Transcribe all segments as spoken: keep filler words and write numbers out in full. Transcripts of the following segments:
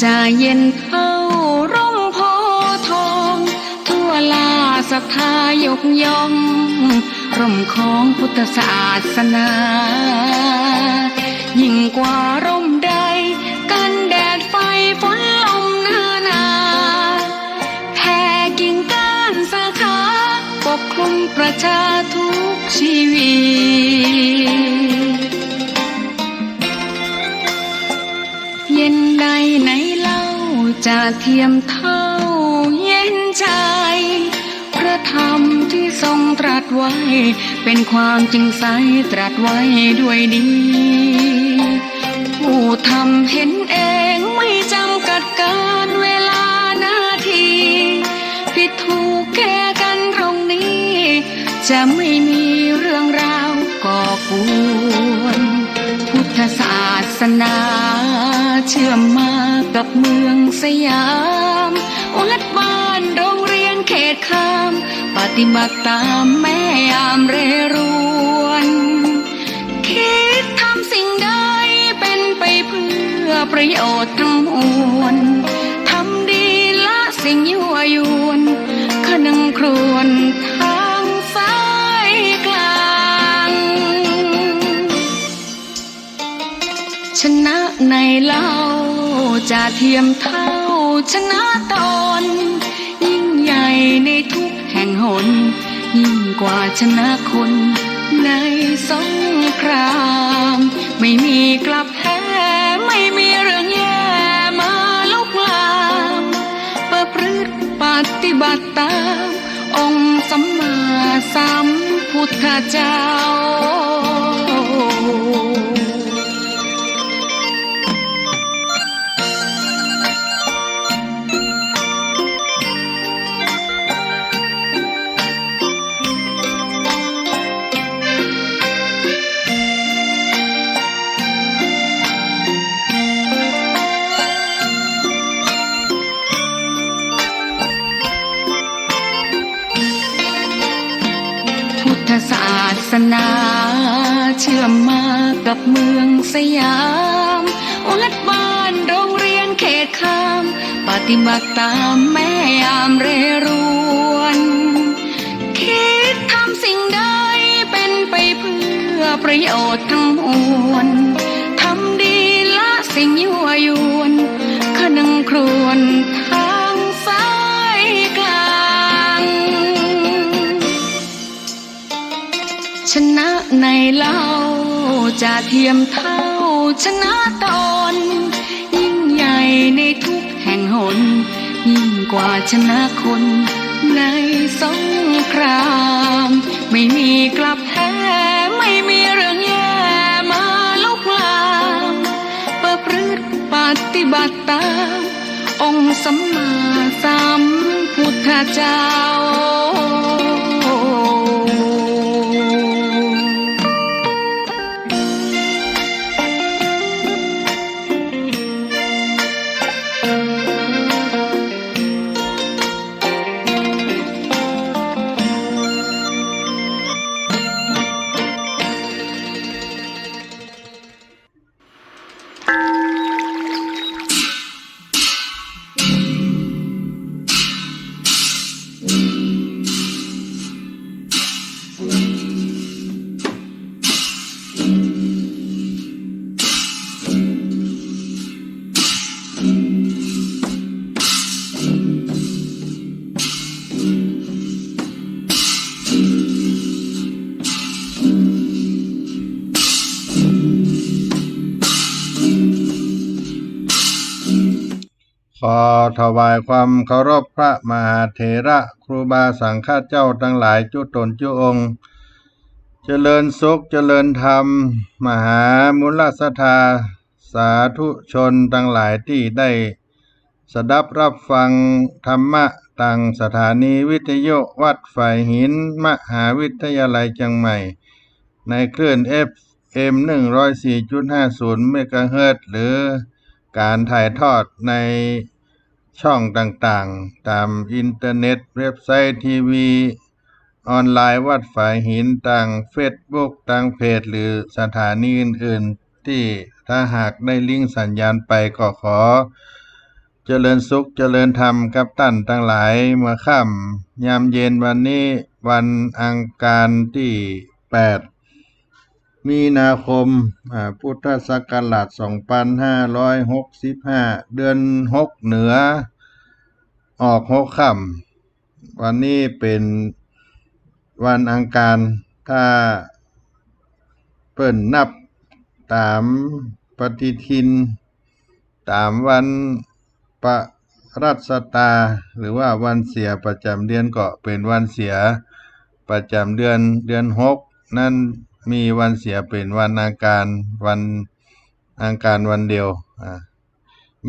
จะเย็นเท่าร่มโพธิ์ทอง ทั่วราชศรัทธายกย่อง ร่มของพุทธศาสนา ยิ่งกว่าร่มใด กันแดดไฟฝนลมนานา แผ่กิ่งก้านสาขา ปกคลุมประชาทุกชีวิต เย็นใดไหนเล่าจะเทียมเท่าเย็นใจ พระธรรมที่ทรงตรัสไว้ เป็นความจริงใสตรัสไว้ด้วยดี ผู้ทำเห็นเองไม่จำกัดกาลเวลานาที ผิดถูกแก้กันตรงนี้ จะไม่มีเรื่องราวก่อกวน พุทธศาสนาเชื่อมมากับเมืองสยาม วัดบ้านโรงเรียนเขตคาม ปฏิบัติตามแม่ยามเรรวน คิดทำสิ่งใดเป็นไปเพื่อประโยชน์ทั้งมวล ทำดีละสิ่งยั่วยวน คะนึงครวญทางสายกลาง ชนะไหนเล่าจะเทียมเท่าชนะตน ยิ่งใหญ่ในทุกแห่งหน ยิ่งกว่าชนะคนในสงคราม ไม่มีกลับแพ้ ไม่มีเรื่องแย่มาลุกลาม ประพฤติปฏิบัติตาม องค์สัมมาสัมพุทธเจ้า พุทธศาสนาเชื่อมมากับเมืองสยาม วัดบ้านโรงเรียนเขตคาม ปฏิบัติตามแม่ยามเรรวน คิดทำสิ่งใดเป็นไปเพื่อประโยชน์ทั้งมวล ทำดีละสิ่งยั่วยวน คะนึงครวญทางสายกลาง ชนะไหนเล่าจะเทียมเท่าชนะตน ยิ่งใหญ่ในทุกแห่งหน ยิ่งกว่าชนะคนในสงคราม ไม่มีกลับแพ้ ไม่มีเรื่องแย่มาลุกลาม ประพฤติปฏิบัติตาม องค์สัมมาสัมพุทธเจ้าขอถวายความเคารพพระมหาเถระครูบาสังฆเจ้าตังหลายจุ๊ต๋นจุ๊องค์ เจริญสุขเจริญธรรม มหามูลศรัทธาสาธุชนตังหลายตี้ได้สดับรับฟังธรรมะตางสถานีวิทยุวัดฝายหิน มหาวิทยาลัยเจียงใหม่ ในคลื่น เอฟเอ็ม หนึ่งร้อยสี่จุดห้าศูนย์ เมกะเฮิรตซ์ หรือก๋านถ่ายทอดในช่องต่างๆ ต๋ามอินเทอร์เน็ต เว็บไซต์ ทีวีออนไลน์วัดฝายหิน ตางเฟซบุ๊ก ตางเพจ หรือสถานีอื่นๆ ตี้ถ้าหากได้ลิงก์สัญญาณไปก็ขอ เจริญสุขเจริญธรรมกับต้านตังหลาย เมื่อค่ำยามเย็นวันนี้ วันอังคารตี้แปด มีนาคม อ่า พุทธศักราชสองปันห้าร้อยหกสิบห้า เดือนหกเหนือ ออกหกค่ำ วันนี้เป๋นวันอังคาร ถ้าเปิ้นนับต๋ามปฏิทิน ต๋ามวันปรัชตา หรือว่าวันเสียประจ๋ำเดือน ก็เป๋นวันเสียประจ๋ำเดือน เดือนหกนั้นมีวันเสียเป๋นวันอังคาร วันอังคารวันเดียว อ่า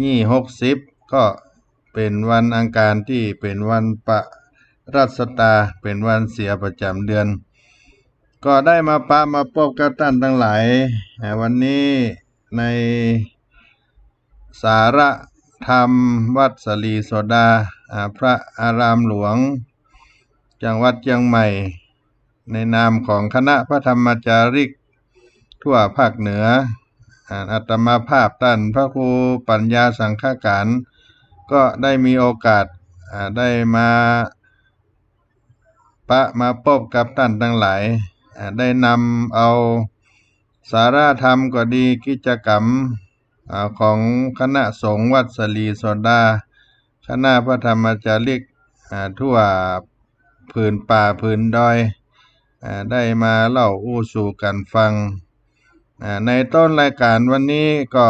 นี่หกสิบ ก็เป๋นวันอังคารตี้เป๋นวันปรัชตา เป๋นวันเสียประจ๋ำเดือน ก็ได้มาปะมาปบกับต้านตังหลาย อ่า วันนี้ในสาระธรรมวัดสะหลีโสดา อ่า พระอารามหลวง จังหวัดเจียงใหม่ ในนามของคณะพระธรรมจาริกทั่วภาคเหนือ อ่า อาตมาภาพต้านพระครูปัญญาสังฆการ ก็ได้มีโอกาส อ่า ได้มาปะมาปบกับต้านตังหลาย อ่า ได้นำเอาสาระธรรมก็ดี กิจกรรม อ่า ของคณะสงฆ์วัดสะหลีโสดา คณะพระธรรมจาริก อ่า ทั่วผืนป่าผืนดอย อ่า ได้มาเล่าอู้สู่กั๋นฟัง อ่า ในต้นรายการวันนี้ก็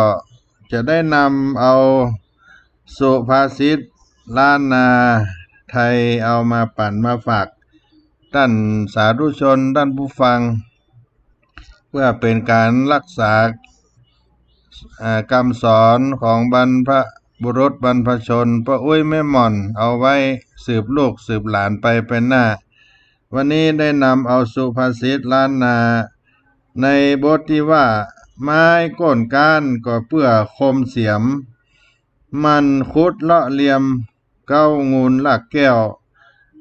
จะได้นำเอาสุภาษิตล้านนาไทยเอามาปั๋นมาฝากต้านสาธุชน ต้านผู้ฟัง เพื่อเป๋นก๋านรักษา อ่า กำสอนของบรรพบุรุษบรรพชน ป้ออุ๊ยแม่หม่อน เอาไว้สืบลูกสืบหลานไปเป๋นหน้า วันนี้ได้นำเอาสุภาษิตล้านนา ในบทตี้ว่า ไม้โก้นก๊านก็เปื้อคมเสียม หมั้นขุดเลาะเหลี่ยม เก๊างูลรากแก้ว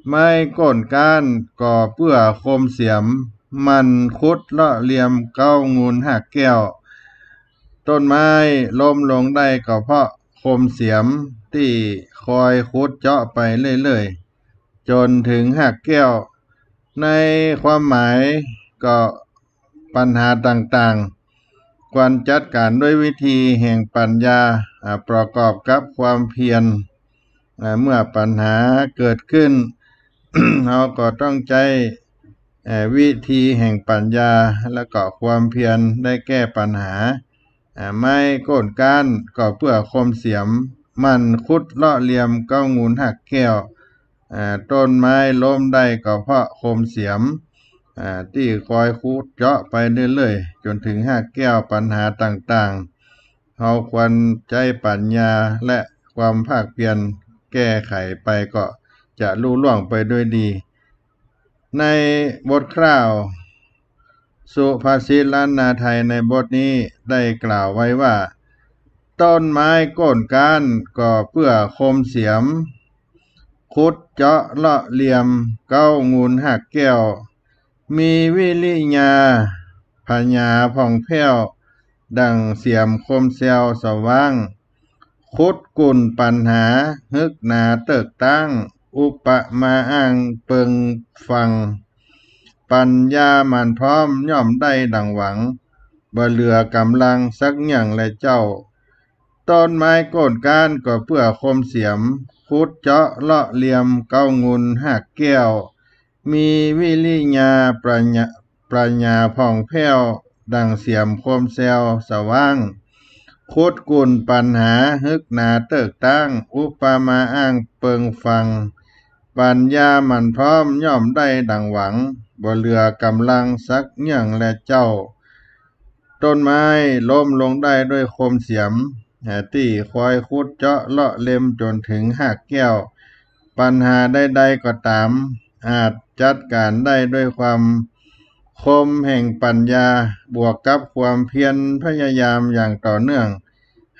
ไม้โก้นก๊านก็เปื้อคมเสียม หมั้นขุดเลาะเหลี่ยม เก๊างูลรากแก้ว ต้นไม้ล้มลงได้ก็เพราะคมเสียมตี้คอยขุดเจาะไปเรื่อยๆ จ๋นเถิงรากแก้ว ในความหมายก็ ปัญหาต่างๆ ควรจัดก๋านด้วยวิธีแห่งปัญญา อ่า ประกอบกับความเพียร อ่า เมื่อปัญหาเกิดขึ้น เฮาก็ต้องใจ๊ เอ่อ วิธีแห่งปัญญา แล้วก็ความเพียรได้แก้ปัญหา อ่า ไม้โก้นก๊านก็เปื้อคมเสียม หมั้นขุดเลาะเหลี่ยม เก๊างูลรากแก้ว อ่า ต้นไม้ล้มได้ก็เพราะคมเสียม อ่า ตี้คอยขุดเจาะไปเรื่อยๆ จ๋นเถิงรากแก้ว ปัญหาต่างๆ เฮาควรใจ๊ปัญญาและความภาคเพียรแก้ไขไป ก็จะลุล่วงไปด้วยดี ในบทคร่าว สุภาษิตล้านนาไทยในบทนี้ได้กล่าวไว้ว่า ต้นไม้โก้นก๊านก็เปื้อคมเสียม ขุดเจาะเลาะเหลี่ยม เก๊างูลรากแก้ว มีวิริยาผญาผ่องแผ้ว ดั่งเสียมคมแซวสว่าง ขุดกุ่นปัญหา ฮึกหนาเติกต๊าง อุปมาอ้างเปิงฟัง ปัญญาหมั่นพร้อมย่อมได้ดั่งหวัง บ่เหลือก๋ำลังสักเยื่องแลเจ้า ต้นไม้โก้นก๊านก็เปื้อคมเสียม ขุดเจาะเลาะเหลี่ยม เก๊างูลรากแก้ว มีวิริยาผญา ผญาผ่องแผ้ว ดั่งเสียมคมแซวสว่าง ขุดกุ่นปัญหา ฮึกหนาเติกต๊าง อุปมาอ้างเปิงฟัง ปัญญาหมั่นพร้อมย่อมได้ดั่งหวัง บ่เหลือก๋ำลังสักเยื่องแลเจ้า ต้นไม้ล้มลงได้ด้วยคมเสียม ตี้คอยขุดเจาะเลาะเหลี่ยมจ๋นเถิงรากแก้ว ปัญหาใดๆ ก็ต๋าม อาจจัดก๋านได้ด้วยความคมแห่งปัญญา บวกกับความเพียรพยายามอย่างต่อเนื่อง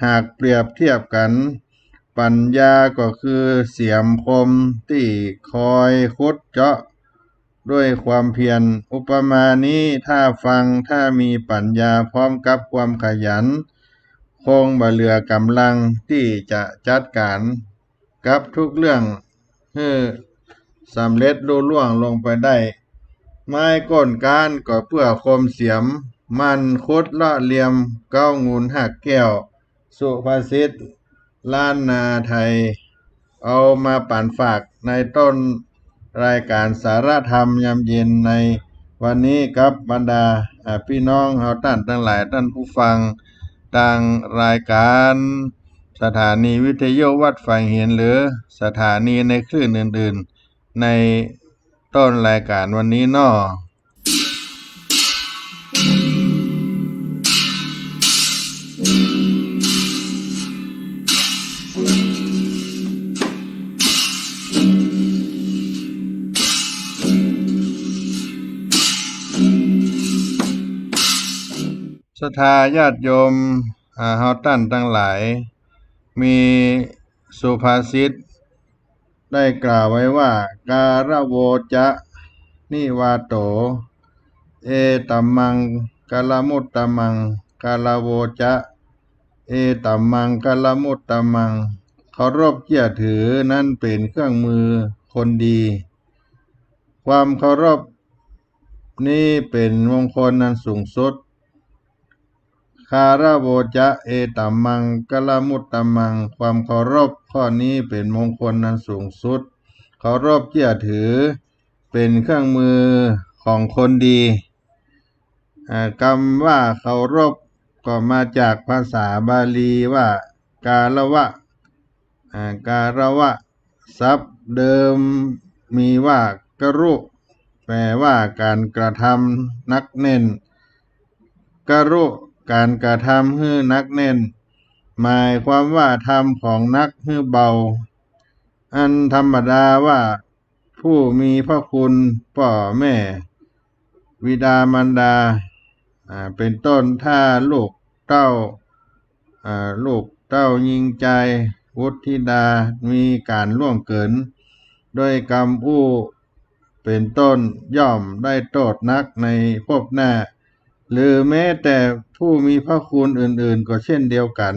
หากเปรียบเทียบกั๋น ปัญญาก็คือเสียมคมตี้คอยขุดเจาะ ด้วยความเพียร อุปมานี้ถ้าฟัง ถ้ามีปัญญาพร้อมกับความขยัน คงบ่เหลือก๋ำลังตี้จะจัดก๋านกับกู้เรื่องหื้อสำเร็จลุล่วงลงไปได้ ไม้ก้นก๊านก็เปื้อคมเสียม หมั่นขุดเลาะเลียม เก๊างูลฮากแก้ว สุภาษิตล้านนาไทย เอามาปั๋นฝากในต้นรายก๋านสาระธรรมยามเย็นในวันนี้กับบรรดา อ่า ปี้น้องเฮาต้านตังหลาย ต้านผู้ฟังตางรายก๋านสถานีวิทยุวัดฝายเหียน หรือสถานีในคลื่นอื่นๆ ในต้นรายก๋านวันนี้เนาะ ศรัทธาญาติโยม อ่า เฮาต้านตังหลาย มีสุภาษิตได้กล่าวไว้ว่า การะโวจะ นิวาโต เอตัมมังคะละมุตตะมัง การะโวจะ เอตัมมังคะละมุตตะมัง เคารพเจื้อถือนั้นเป๋นเครื่องมือคนดี ความเคารพนี้เป๋นมงคลอันสูงสุด การะโวจะ เอตัมมังคะละมุตตะมัง ความเคารพข้อนี้เป๋นมงคลอันสูงสุด เคารพเจื้อถือเป๋นเครื่องมือของคนดี อ่า กำว่าเคารพก็มาจากภาษาบาลีว่า การะวะ อ่า การะวะ ศัพท์เดิมมีว่า กะรุ แปลว่าก๋านกระทำหนักแน่น กะรุ ก๋านกระทำหื้อหนักแน่น หมายความว่าทำของหนักหื้อเบา อันธรรมดาว่า ผู้มีพระคุณป้อแม่ บิดามารดา อ่า เป๋นต้น ถ้าลูกเต้า อ่า ลูกเต้าญิงจาย บุตรธิดา มีก๋านล่วงเกินโดยกำอู้ เป๋นต้น ย่อมได้โต้ษหนักในภพหน้า หรือแม้แต่ผู้มีพระคุณอื่นๆ ก็เช่นเดียวกั๋น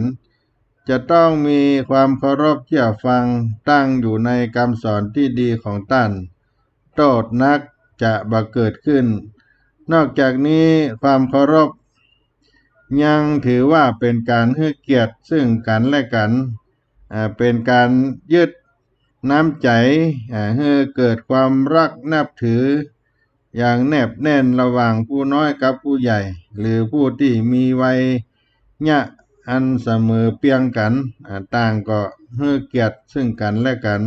จะต้องมีความเคารพเจื้อฟัง ตั้งอยู่ในกำสอนตี้ดีของต้าน โต้ษหนักจะบ่เกิดขึ้น นอกจากนี้ความเคารพยังถือว่าเป๋นก๋านหื้อเกียรติซึ่งกั๋นและกั๋น อ่า เป๋นก๋านยึดน้ำใจ๋ อ่า หื้อเกิดความฮักนับถืออย่างแนบแน่นระหว่างผู้น้อยกับผู้ใหญ่ หรือผู้ตี้มีวัยยะอันเสมอเปียงกั๋น อ่า ต่างก็หื้อเกียรติซึ่งกั๋นและกั๋น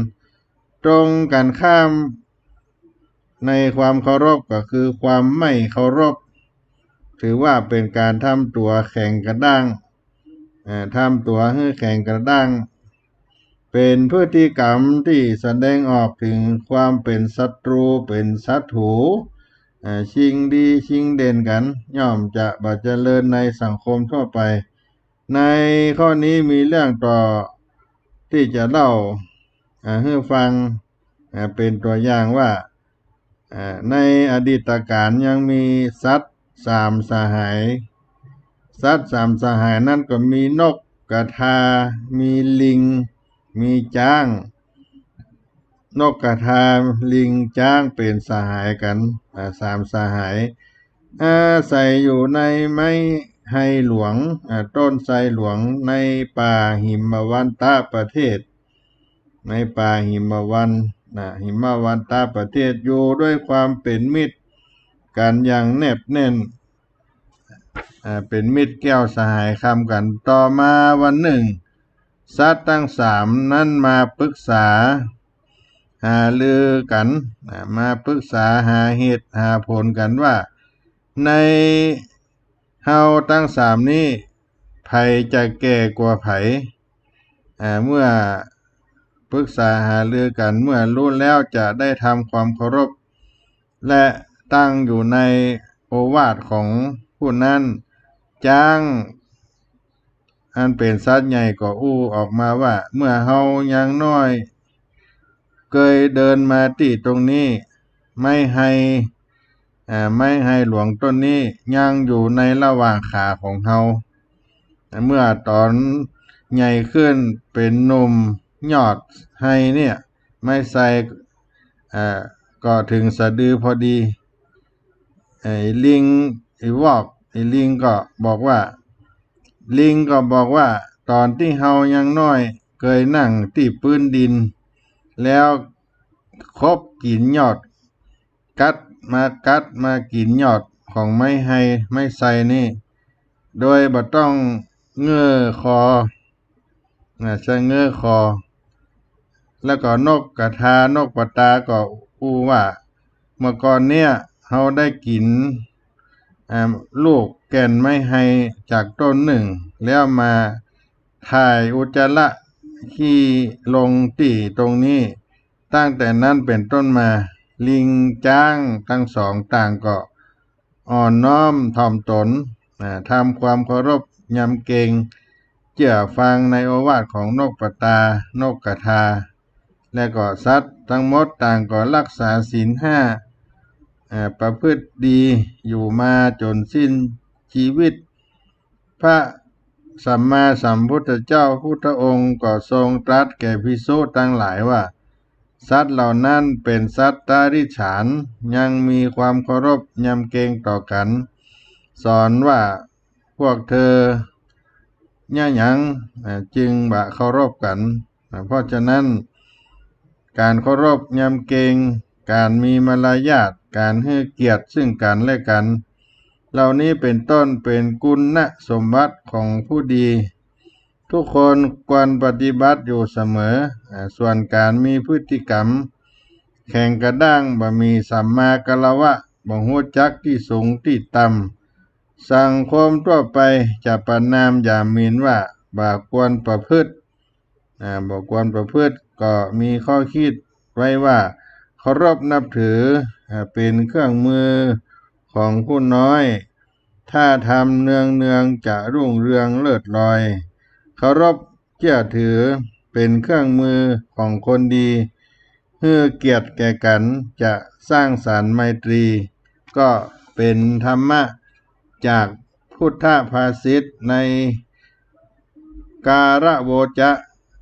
ตรงกั๋นข้ามในความเคารพก็คือความไม่เคารพ ถือว่าเป๋นก๋านทำตั๋วแข็งกระด้าง อ่า ทำตั๋วหื้อแข็งกระด้าง เป๋นพฤติกรรมตี้แสดงออกเถิงความเป๋นศัตรู เป๋นศัตรู๋ อ่า ชิงดีชิงเด่นกั๋น ย่อมจะบ่เจริญในสังคมทั่วไป ในข้อนี้มีเรื่องต่อตี้จะเล่า อ่า หื้อฟัง อ่า เป๋นตั๋วอย่างว่า อ่า ในอดีตก๋าลยังมีสัตว์สามสหาย สัตว์สามสหายนั้นก็มีนกกระทา มีลิง มีจ๊าง นกกระทา ลิง จ๊าง เป๋นสหายกั๋น อ่า สามสหาย อาศัยอยู่ในไม้ไฮหลวง อ่า ต้นไทรหลวง ในป่าหิมวันตประเทศ ในป่าหิมวัน นะ หิมวันตประเทศ อยู่ด้วยความเป๋นมิตรกั๋นอย่างแนบแน่น อ่า เป๋นมิตรแก้วสหายคำกั๋น ต่อมาวันนึ่ง สัตว์ตังสามนั้นมาปึกษาหารือกั๋น อ่า มาปึกษาหาเหตุหาผลกั๋นว่า ในเฮาตังสามนี้ ใผจะแก่กว่าใผ อ่า เมื่อปึกษาหารือกั๋น เมื่อฮู้แล้วจะได้ทำความเคารพ และตั้งอยู่ในโอวาทของผู้นั้น จ๊าง อันเป๋นสัตว์ใหญ่ก็อู้ออกมาว่า เมื่อเฮายังน้อย เกยเดินมาตี้ตรงนี้ ไม้ไฮ อ่า ไม้ไฮหลวงต้นนี้ยังอยู่ในระหว่างขาของเฮา เมื่อต๋อนใหญ่ขึ้นเป๋นหนุ่มยอดไฮเนี่ย ไม้ไทร เอ่อ ก็เถิงสะดือพอดี ไอ้ลิง ไอ้วอก ไอ้ลิงก็บอกว่า ลิงก็บอกว่า ต๋อนตี้เฮายังน้อย เกยนั่งตี้ปื๊นดิน แล้วขบกิ๋นยอด กัดมา กัดมากิ๋นยอดของไม้ไฮ ไม้ไทรนี่ โดยบ่ต้องเงยคอ นะ สะเงยคอ แล้วก็นกกระทา นกปะตาก็อู้ว่า เมื่อก่อนเนี่ย เฮาได้กิ๋น อ่า ลูกแก่นไม้ไฮจากต้นนึ่ง แล้วมาถ่ายอุจจาระขี้ลงตี้ตรงนี้ ตั้งแต่นั้นเป๋นต้นมา ลิงจ๊างตังสองต่างก็อ่อนน้อมถ่อมต๋น อ่า ทำความเคารพยำเกรง เจื้อฟังในโอวาทของนกปะตา นกกระทา และก็สัตว์ตังหมดต่างก็ฮักษาศีลห้า อ่า ประพฤติดีอยู่มาจ๋นสิ้นจีวิต พระสัมมาสัมพุทธเจ้าพุทธองค์ก็ทรงตรัสแก่ภิกษุตังหลายว่า สัตว์เหล่านั้นเป๋นสัตว์ต๋าริจฉาน ยังมีความเคารพยำเกรงต่อกั๋น สอนว่า พวกเธอเยียะหยัง อ่า จึงบ่เคารพกั๋น อ่า เพราะฉะนั้น ก๋านเคารพยำเกรง ก๋านมีมารยาท ก๋านหื้อเกียรติซึ่งกั๋นและกั๋น เหล่านี้เป๋นต้นเป๋นคุณสมบัติของผู้ดี ทุกคนควรปฏิบัติอยู่เสมอ อ่า ส่วนก๋านมีพฤติกรรมแข็งกระด้าง บ่มีสัมมาคารวะ บ่ฮู้จักตี้สูงตี้ต่ำ สังคมทั่วไปจะประณามหยามหมิ่นว่า บ่ควรประพฤติ อ่า บ่ควรประพฤติ ก็มีข้อคิดไว้ว่า เคารพนับถือ อ่า เป๋นเครื่องมือของผู้น้อย ถ้าทำเนืองๆ จะรุ่งเรืองเลิศลอย เคารพเจื้อถือเป๋นเครื่องมือของคนดี หื้อเกียรติแก่กั๋น จะสร้างสรรค์ไมตรี ก็เป๋นธรรมะจากพุทธภาษิตใน การะโวจะ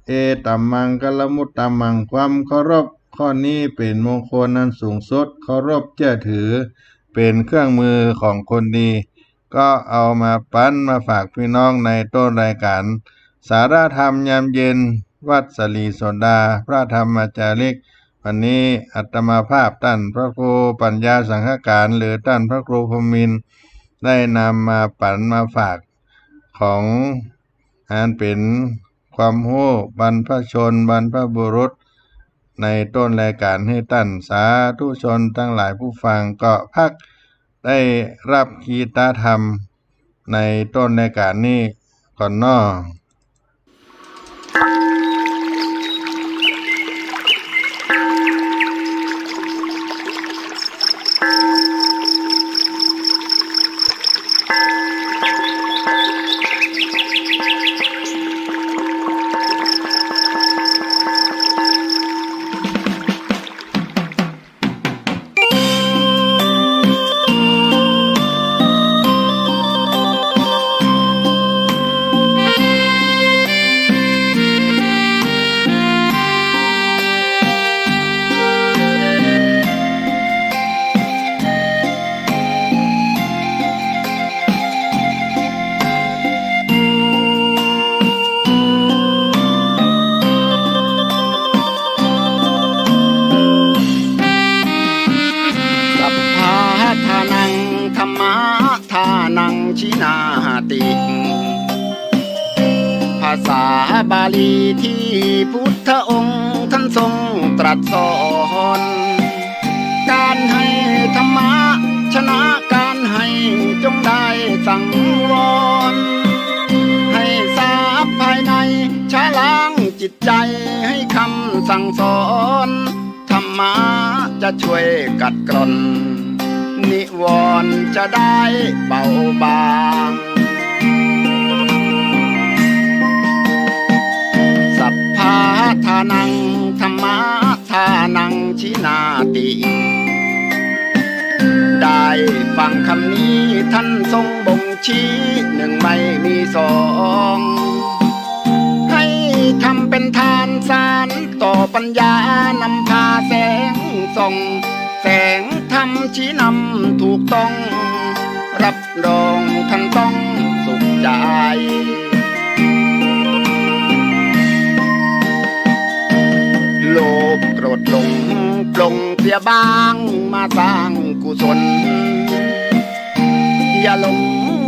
เอตัมมังคลมุตตมัง ความเคารพข้อนี้เป๋นมงคลอันสูงสุด เคารพเจื้อถือเป๋นเครื่องมือของคนดี ก็เอามาปั๋นมาฝากพี่น้องในต้นรายการ สาระธรรมยามเย็น วัดสลีโสดา พระธรรมจาริก วันนี้อาตมาภาพต้านพระครูปัญญาสังฆการ หรือต้านพระครูพรหมินทร์ ได้นำมาปั๋นมาฝาก ของอันเป๋นความฮู้บรรพชนบรรพบุรุษ ในต้นรายการหื้อต้านสาธุชนตังหลายผู้ฟัง ก็พักได้ฮับคติธรรมในต้นรายการนี้ก่อนเนาะ สัพพะทานัง ธัมมะทานัง ทิฏฐินาติ ภาษาบาลีตี้พุทธองค์ต้านทรงตรัสสอน ก๋านหื้อธรรมะ ชนะก๋านหื้อ จงได้สังวร หื้อทรัพย์ภายใน ชะล้างจิตใจ๋ หื้อคำสั่งสอน ธรรมะจะช่วยขัดเกลา นิวรณ์จะได้เบาบาง สัพพะทานัง ธัมมะทานัง ทิฏฐินาติ ได้ฟังคำนี้ต้านทรงบ่ง ชี้หนึ่งไม่มีสอง ให้ทำเป็นทานสานต่อปัญญานำพาแสงส่อง แสงธรรมชี้นำถูกต้อง รับรองท่านต้องสุขใจ โลภโกรธหลงปลงเสียบ้าง มาสร้างกุศล อย่าหลง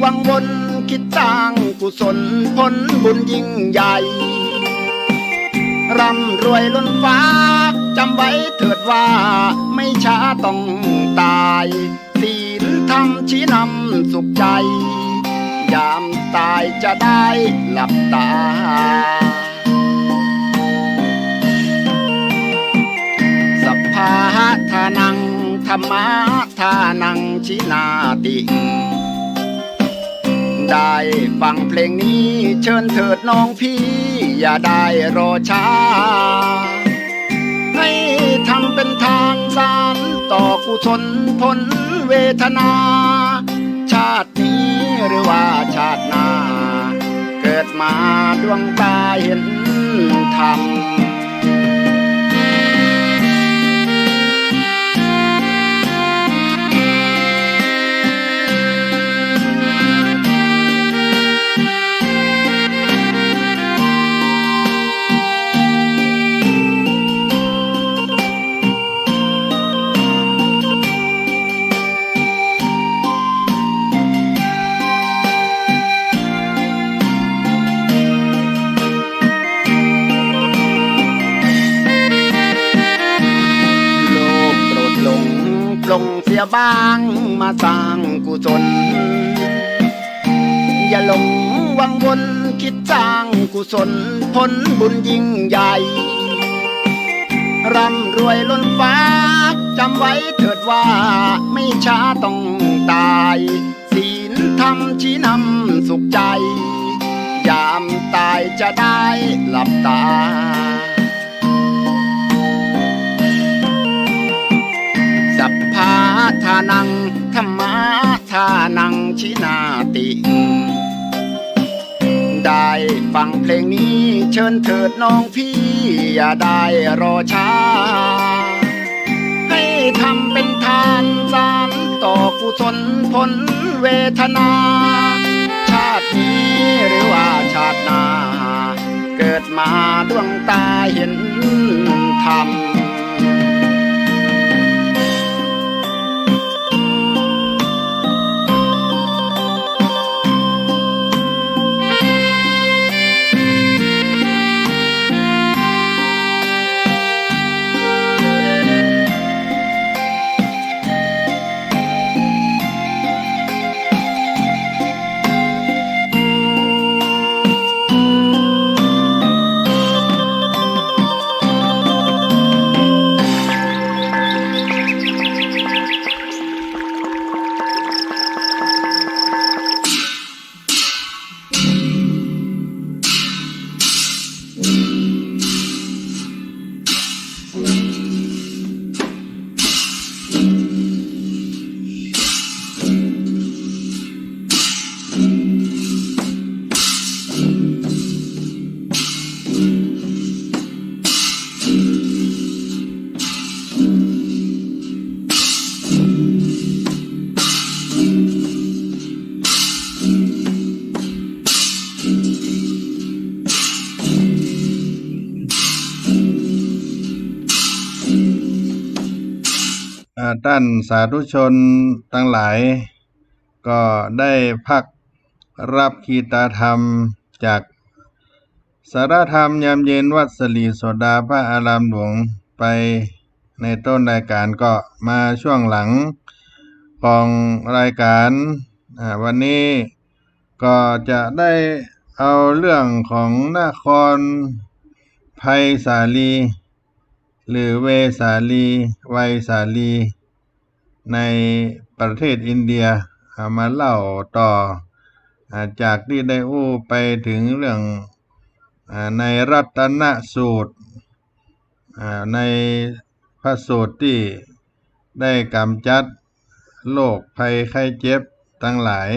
วังวนคิดสร้างกุศล ผลบุญยิ่งใหญ่ ร่ำรวยล้นฟ้า จำไว้เถิดว่าไม่ช้าต้องตาย ศีลธรรมชี้นำสุขใจ ยามตายจะได้หลับตา สัพพะทานัง ธัมมะทานัง ชินาติ ได้ฟังเพลงนี้ เชิญเถิดน้องพี่ อย่าได้รอช้า ให้ทำเป็นทานสานต่อกุศลผลเวทนา ชาตินี้หรือว่าชาติหน้า เกิดมาดวงตาเห็นธรรม โลภโกรธหลงปลงเสียบ้าง มาสร้างกุศล อย่าหลงวังวนคิดสร้างกุศล ผลบุญยิ่งใหญ่ ร่ำรวยล้นฟ้า จำไว้เถิดว่าไม่ช้าต้องตาย ศีลธรรมชี้นำสุขใจ ยามตายจะได้หลับตา สัพพะทานัง ธัมมะทานัง ชินาติ ได้ฟังเพลงนี้ เชิญเถิดน้องพี่ อย่าได้รอช้า ให้ทำเป็นทานสานต่อกุศลผลเวทนา ชาตินี้หรือว่าชาติหน้า เกิดมาดวงตาเห็นธรรม อ่า ต้านสาธุชนตังหลาย ก็ได้พักรับคีตาธรรมจากสาระธรรมยามเย็นวัดสิริโสดาพระอารามหลวงไปในต้นรายการ ก็มาช่วงหลังของรายการ อ่า วันนี้ก็จะได้เอาเรื่องของนครไพศาลี หรือเวสาลี ไวสาลี ในประเทศอินเดีย เอามาเล่าต่อ อ่า จากตี้ได้อู้ไปเถิงเรื่อง อ่า ในรัตนสูตร อ่า ในพระสูตรตี้ได้ก๋ำจัดโรคภัยไข้เจ็บตังหลาย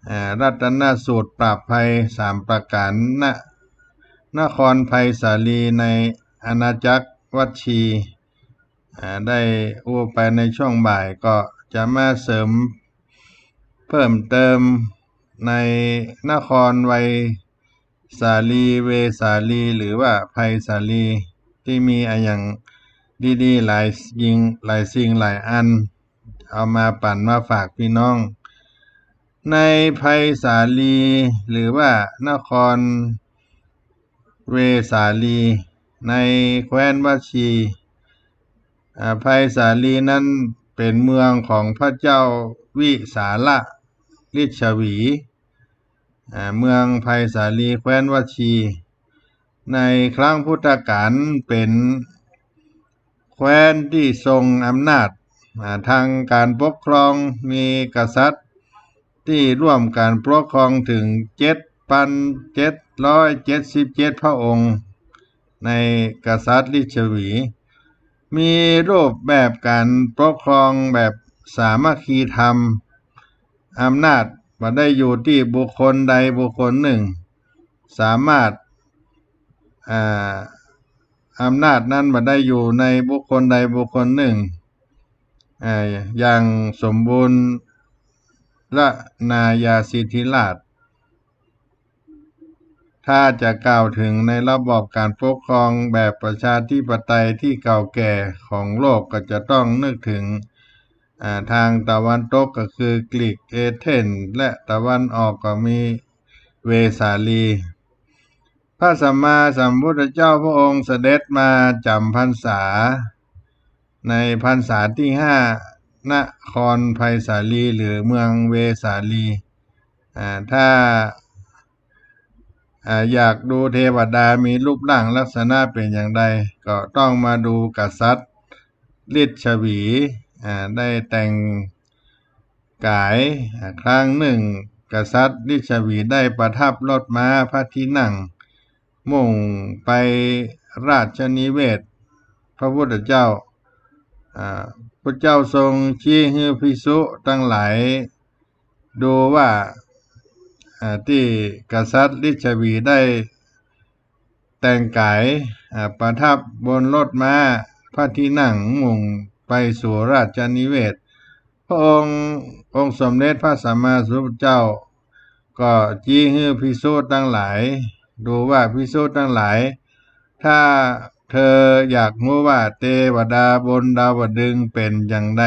อ่า รัตนสูตรปราบภัยสามประการ ณ นครไพศาลีในอาณาจักรวัชชี อ่า ได้อู้ไปในช่วงบ่าย ก็จะมาเสริมเพิ่มเติมในนครไวสาลี เวสาลี หรือว่าไพศาลี ตี้มีอะหยังดีๆ หลายสิ่ง หลายสิ่งหลายอัน เอามาปั๋นมาฝากปี้น้อง ในไพศาลี หรือว่านครเวสาลี ในแคว้นวัชชี อ่า ไพศาลีนั้นเป๋นเมืองของพระเจ้าวิสาละลิชวี อ่า เมืองไพศาลี แคว้นวัชชี ในครั้งพุทธกาลเป๋นแคว้นตี้ทรงอำนาจ อ่า ตางก๋านปกครอง มีกษัตริย์ตี้ร่วมก๋านปกครองเถิงเจ็ดปันเจ็ดร้อยเจ็ดสิบเจ็ดพระองค์ ในกษัตริย์ลิชวี มีรูปแบบก๋านปกครองแบบสามัคคีธรรม อำนาจบ่ได้อยู่ตี้บุคคลใดบุคคลนึ่ง สามารถ อ่า อำนาจนั้นบ่ได้อยู่ในบุคคลใดบุคคลนึ่ง อ่า อย่างสมบูรณาญาสิทธิราชย์ ถ้าจะกล่าวเถิงในระบอบก๋านปกครองแบบประชาธิปไตยตี้เก่าแก่ของโลก ก็จะต้องนึกเถิง อ่า ตางตะวันตกก็คือกรีก เอเธนส์ และตะวันออกก็มีเวสาลี พระสัมมาสัมพุทธเจ้าพระองค์เสด็จมาจ๋ำพรรษา ในพรรษาตี้ห้า นครไพศาลี หรือเมืองเวสาลี อ่า ถ้า อ่า อยากดูเทวดามีรูปร่างลักษณะเป๋นอย่างใด ก็ต้องมาดูกษัตริย์ลิชวี อ่า ได้แต่งก๋าย อ่า ครั้งนึ่ง กษัตริย์ลิชวีได้ประทับรถม้าพระที่นั่ง มุ่งไปราชนิเวศน์พระพุทธเจ้า อ่า พุทธเจ้าทรงชี้หื้อภิกษุตังหลายดูว่า อ่า ตี้กษัตริย์ลิชวีได้แต่งก๋าย อ่า ประทับบนรถม้าพระที่นั่ง มุ่งไปสู่ราชนิเวศน์ พระองค์ องค์สมเด็จพระสัมมาสัมพุทธเจ้า ก็ชี้หื้อภิกษุตังหลายดูว่า ภิกษุตังหลาย ถ้าเธออยากฮู้ว่าเตวดาบนดาวดึงส์เป๋นอย่างใด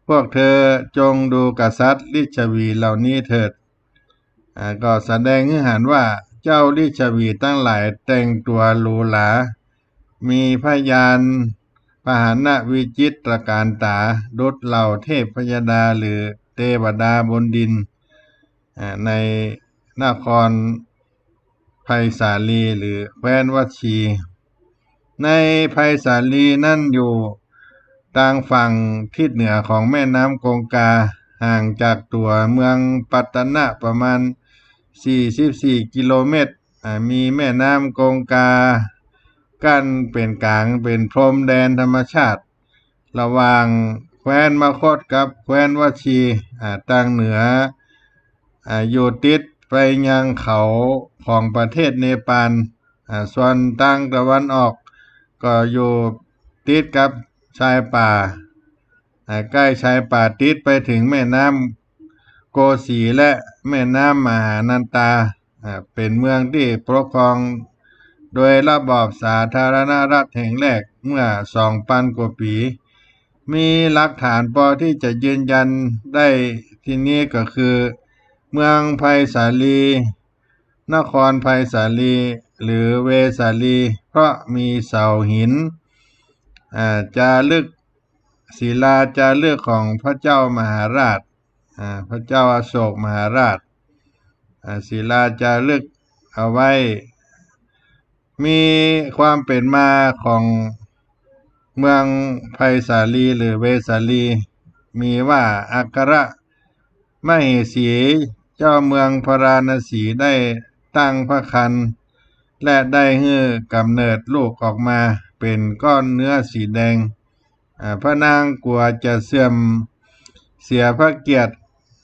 พวกเธอจงดูกษัตริย์ลิชวีเหล่านี้เถิด อ่า ก็แสดงหื้อหันว่าเจ้าลิชวีตังหลายแต่งตั๋วหรูหรา มีพยานพาหนะวิจิตรก๋านต๋า ดุจเหล่าเทพยดาหรือเตวดาบนดิน อ่า ในนครไพศาลี หรือแคว้นวัชชี ในไพศาลีนั้นอยู่ตางฝั่งทิศเหนือของแม่น้ำคงคา ห่างจากตั๋วเมืองปัตตนะประมาณสี่สิบสี่กิโลเมตร อ่า มีแม่น้ำคงคากั้นเป๋นก๋าง เป๋นพรมแดนธรรมชาติ ระหว่างแคว้นมคธกับแคว้นวัชชี อ่า ตางเหนือ อ่า อยู่ติดไปยังเขาของประเทศเนปาล อ่า ส่วนตางตะวันออกก็อยู่ติดกับชายป่า อ่า ใก้ชายป่า ติดไปเถิงแม่น้ำโกสีและแม่น้ำมหานันตา อ่า เป๋นเมืองตี้ปกครองโดยระบอบสาธารณรัฐแห่งแรกเมื่อสองปันกว่าปี๋ มีหลักฐานปอตี้จะยืนยันได้ตี้นี้ก็คือ เมืองไพศาลี นครไพศาลี หรือเวสาลี เพราะมีเสาหิน อ่า จารึก ศิลาจารึกของพระเจ้ามหาราช อ่า พระเจ้าอโศกมหาราช อ่า ศิลาจารึกเอาไว้ มีความเป๋นมาของเมืองไพศาลี หรือเวสาลี มีว่าอัครมเหสีเจ้าเมืองพาราณสีได้ตั้งพระครรภ์ และได้หื้อกำเนิดลูกออกมาเป๋นก้อนเนื้อสีแดง อ่า พระนางกั๋วจะเสื่อมเสียพระเกียรติ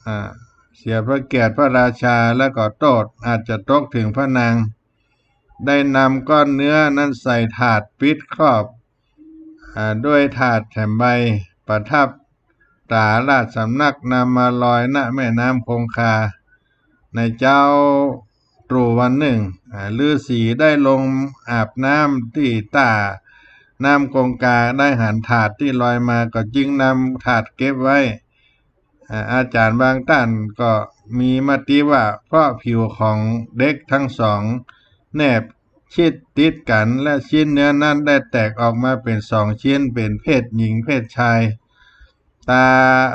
อ่า เสียพระเกียรติพระราชา แล้วก็โต้ษอาจจะตกเถิงพระนาง ได้นำก้อนเนื้อนั้นใส่ถาดปิดครอบ อ่า ด้วยถาดแถมใบ ประทับต๋าราชสำนัก นำมาลอย ณ แม่น้ำคงคา ในเจ๊าตรู่วันนึ่ง อ่า ฤๅษีได้ลงอาบน้ำตี้ต้าน้ำคงคา ได้หันถาดตี้ลอยมา ก็จึงนำถาดเก็บไว้ อ่า อาจ๋ารย์บางต้านก็มีมติว่า เพราะผิวของเด็กทั้งสองแนบชิดติดกั๋น และชิ้นเนื้อนั้นได้แตกออกมาเป๋นสองชิ้น เป๋นเพศหญิงเพศชาย ตา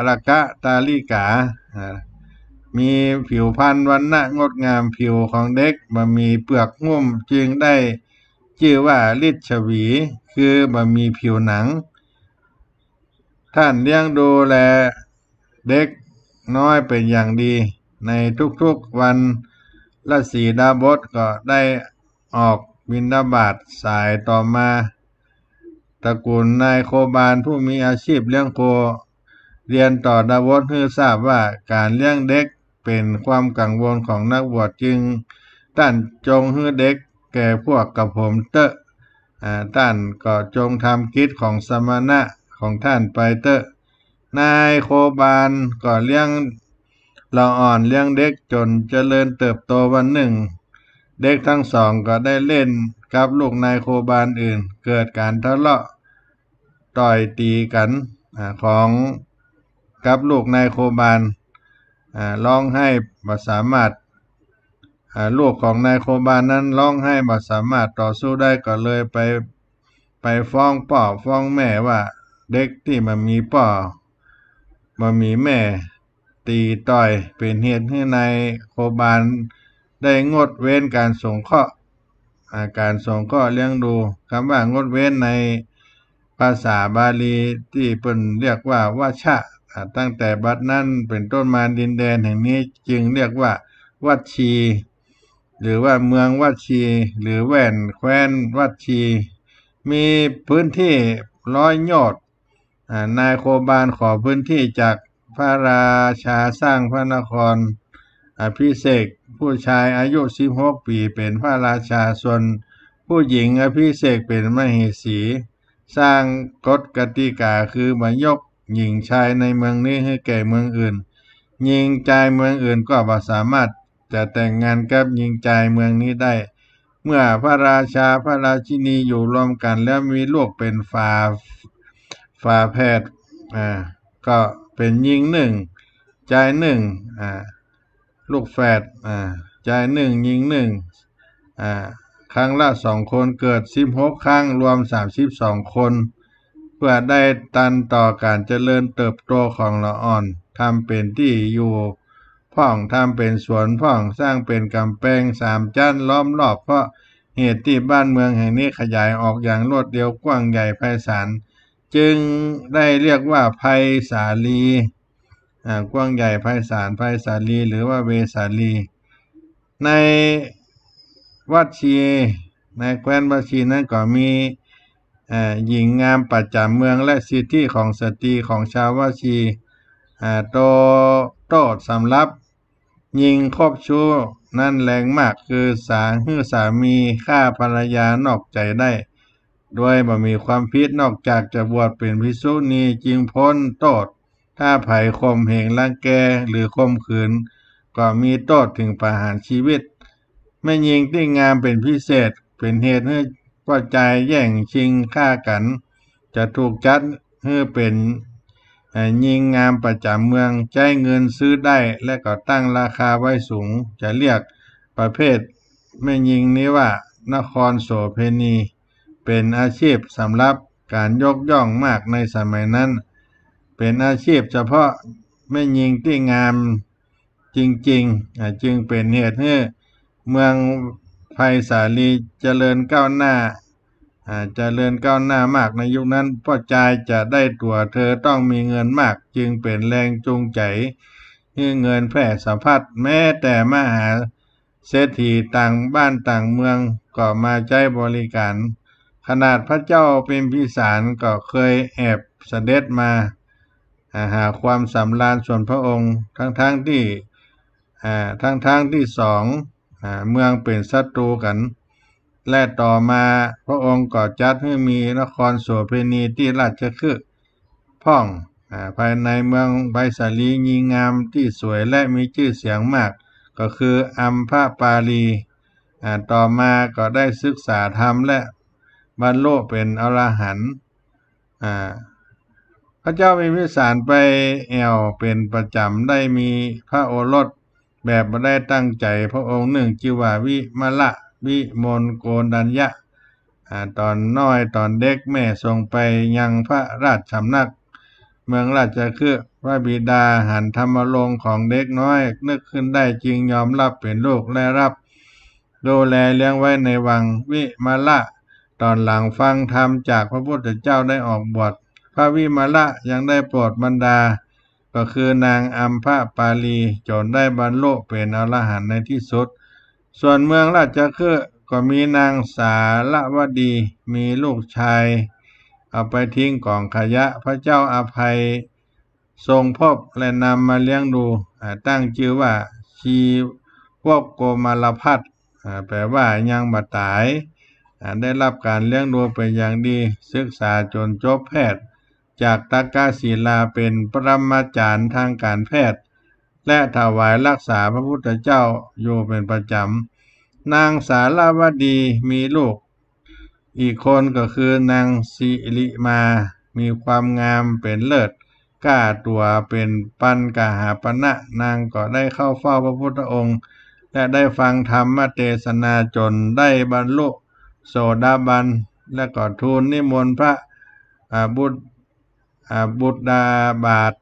ละกะตาลิกา อ่า มีผิวพรรณวรรณะงดงาม ผิวของเด็กบ่มีเปลือกหุ้ม จึงได้จื้อว่าลิจฉวี คือบ่มีผิวหนัง ท่านเลี้ยงดูแลเด็กน้อยเป๋นอย่างดี ในทุกๆวัน ฤๅษีดาบสก็ได้ออกบิณฑบาตสายต่อมา ตระกูลนายโคบาลผู้มีอาชีพเลี้ยงโค เรียนต่อดาบสหื้อทราบว่า ก๋านเลี้ยงเด็กเป๋นความกังวลของนักบวช จึงต้านจงหื้อเด็กแก่พวกกระผมเต๊อะ อ่า ต้านก็จงทำกิจของสมณะของต้านไปเต๊อะ นายโคบาลก็เลี้ยงละอ่อนเลี้ยงเด็กจ๋นเจริญเติบโต วันนึ่ง เด็กทั้งสองก็ได้เล่นกับลูกนายโคบาลอื่น เกิดก๋านทะเลาะต่อยตี๋กั๋น อ่า ของ กับลูกนายโคบาล อ่า ฮ้องไห้บ่สามารถ อ่า ลูกของนายโคบาลนั้นฮ้องไห้บ่สามารถต่อสู้ได้ ก็เลยไป ไปฟ้องป้อฟ้องแม่ว่า เด็กตี้บ่มีป้อบ่มีแม่ ตี๋ต่อยเป๋นเหตุหื้อนายโคบาลได้งดเว้นก๋านสงเคราะห์ อ่า ก๋านสงเคราะห์เลี้ยงดู กำว่างดเว้นในภาษาบาลีตี้เปิ้นเรียกว่าวัชชะ อ่า ตั้งแต่บัดนั้นเป๋นต้นมาดินแดนแห่งนี้จึงเรียกว่าวัชชี หรือว่าเมืองวัชชี หรือแว่นแคว้นวัชชี มีพื้นตี้ร้อยโยชน์ อ่า นายโคบาลขอพื้นตี้จากพระราชาสร้างพระนคร อภิเษกผู้ชายอายุสิบหกปี๋เป๋นพระราชา ส่วนผู้หญิงอภิเษกเป๋นมเหสี สร้างกฎกติกาคือบ่ยกหญิงจายในเมืองนี้หื้อแก่เมืองอื่น หญิงจายเมืองอื่นก็บ่สามารถจะแต่งงานกับหญิงจายเมืองนี้ได้ เมื่อพระราชาพระราชินีอยู่รวมกั๋นแล้วมีลูกเป๋นฝา ฝาแฝด อ่า ก็เป๋นญิงนึ่ง จายนึ่ง อ่า ลูกแฝด อ่า จายนึ่ง ญิงนึ่ง อ่า ครั้งละสองคน เกิดสิบหกครั้ง รวมสามสิบสองคน เพื่อได้ตันต่อก๋านเจริญเติบโตของละอ่อน ทำเป๋นตี้อยู่พ่อง ทำเป๋นสวนพ่อง สร้างเป๋นก๋ำแปงสามจั๊นล้อมรอบ เพราะเหตุตี้บ้านเมืองแห่งนี้ขยายออกอย่างรวดเร็ว กว้างใหญ่ไพศาล จึงได้เรียกว่าไพศาลี อ่า กว้างใหญ่ไพศาล ไพศาลี หรือว่าเวสาลี ในวัชชี ในแคว้นวัชชีนั้นก็มี เอ่อ หญิงงามประจ๋ำเมือง และสิทธิของสตรีของชาววัชชี อ่า โต โต้ษสำหรับญิงคบชู้นั้นแรงมาก คือสา หื้อสามีฆ่าภรรยานอกใจได้ โดยบ่มีความผิด นอกจากจะบวชเป๋นภิกษุณีจึงป๊นโต้ษ ถ้าใผข่มเหงรังแกหรือข่มขืน ก็มีโต้ษเถิงประหารชีวิต แม่ญิงตี้งามเป๋นพิเศษ เป๋นเหตุหื้อป้อจายแย่งชิงฆ่ากั๋น จะถูกจัดหื้อเป๋น เอ่อ ญิงงามประจ๋ำเมือง ใจ๊เงินซื้อได้ และก็ตั้งราคาไว้สูง จะเรียกประเภทแม่ญิงนี้ว่า นครโสเภณี เป๋นอาชีพสำหรับก๋านยกย่องมากในสมัยนั้น เป๋นอาชีพเฉพาะแม่ญิงตี้งามจริงๆ อ่า จึงเป๋นเหตุหื้อเมืองไพศาลีเจริญก้าวหน้า อ่า เจริญก้าวหน้ามากในยุคนั้น ป้อจายจะได้ตั๋วเธอต้องมีเงินมาก จึงเป๋นแรงจูงใจ๋หื้อเงินแพร่สะพัด แม้แต่มหาเศรษฐีต่างบ้านต่างเมืองก็มาใจ๊บริก๋าร ขนาดพระเจ้าพิมพิสารก็เคยแอบเสด็จมา อ่า หาความสำราญส่วนพระองค์ ทั้งๆ ตี้ อ่า ทั้งๆ ตี้สอง อ่า เมืองเป๋นศัตรู๋กั๋น และต่อมาพระองค์ก็จัดหื้อมีนครโสเภณีตี้ราชคฤห์พ่อง อ่า ภายในเมืองไพศาลีมีงามตี้สวยและมีจื้อเสียงมาก ก็คืออัมพปาลี อ่า ต่อมาก็ได้ศึกษาธรรมและบรรลุเป๋นอรหันต์ อ่า พระเจ้าพิมพิสารไปแอ่วเป๋นประจ๋ำ ได้มีพระโอรสแบบบ่ได้ตั้งใจ๋ พระองค์นึ่งจื้อว่าวิมละ วิมลโกณฑัญญะ อ่า ต๋อนน้อยต๋อนเด็กแม่ส่งไปยังพระราชสำนักเมืองราชคฤห์ พระบิดาหันธรรมรงค์ของเด็กน้อย นึกขึ้นได้จึงยอมรับเป๋นลูกและรับ ดูแลเลี้ยงไว้ในวัง วิมละ ต๋อนหลังฟังธรรมจากพระพุทธเจ้าได้ออกบวช พระวิมละยังได้โปรดมารดา ก็คือนางอัมพปาลี จ๋นได้บรรลุเป๋นอรหันต์ในตี้สุด ส่วนเมืองราชคฤห์ก็มีนางสาละวดี มีลูกชายเอาไปทิ้งก๋องขยะ พระเจ้าอภัย ทรงพบและนำมาเลี้ยงดู อ่า ตั้งจื้อว่าชีวกโกมารพัส อ่า แปลว่ายังบ่ต๋าย อ่า ได้รับก๋านเลี้ยงดูเป๋นอย่างดี ศึกษาจ๋นจบแพทย์ จากตักกศิลาเป๋นปรมาจารย์ตางก๋านแพทย์ และถวายรักษาพระพุทธเจ้าอยู่เป๋นประจ๋ำ นางสาละวดีมีลูก อีกคนก็คือนางสิริมา มีความงามเป๋นเลิศ ก้าตั๋วเป๋นปัญกหาปณะ นางก็ได้เข้าเฝ้าพระพุทธองค์ และได้ฟังธรรมเตสนาจ๋นได้บรรลุโสดาบัน และก็ทูลนิมนต์พระ อ่า บุตร อ่า บุตราบาท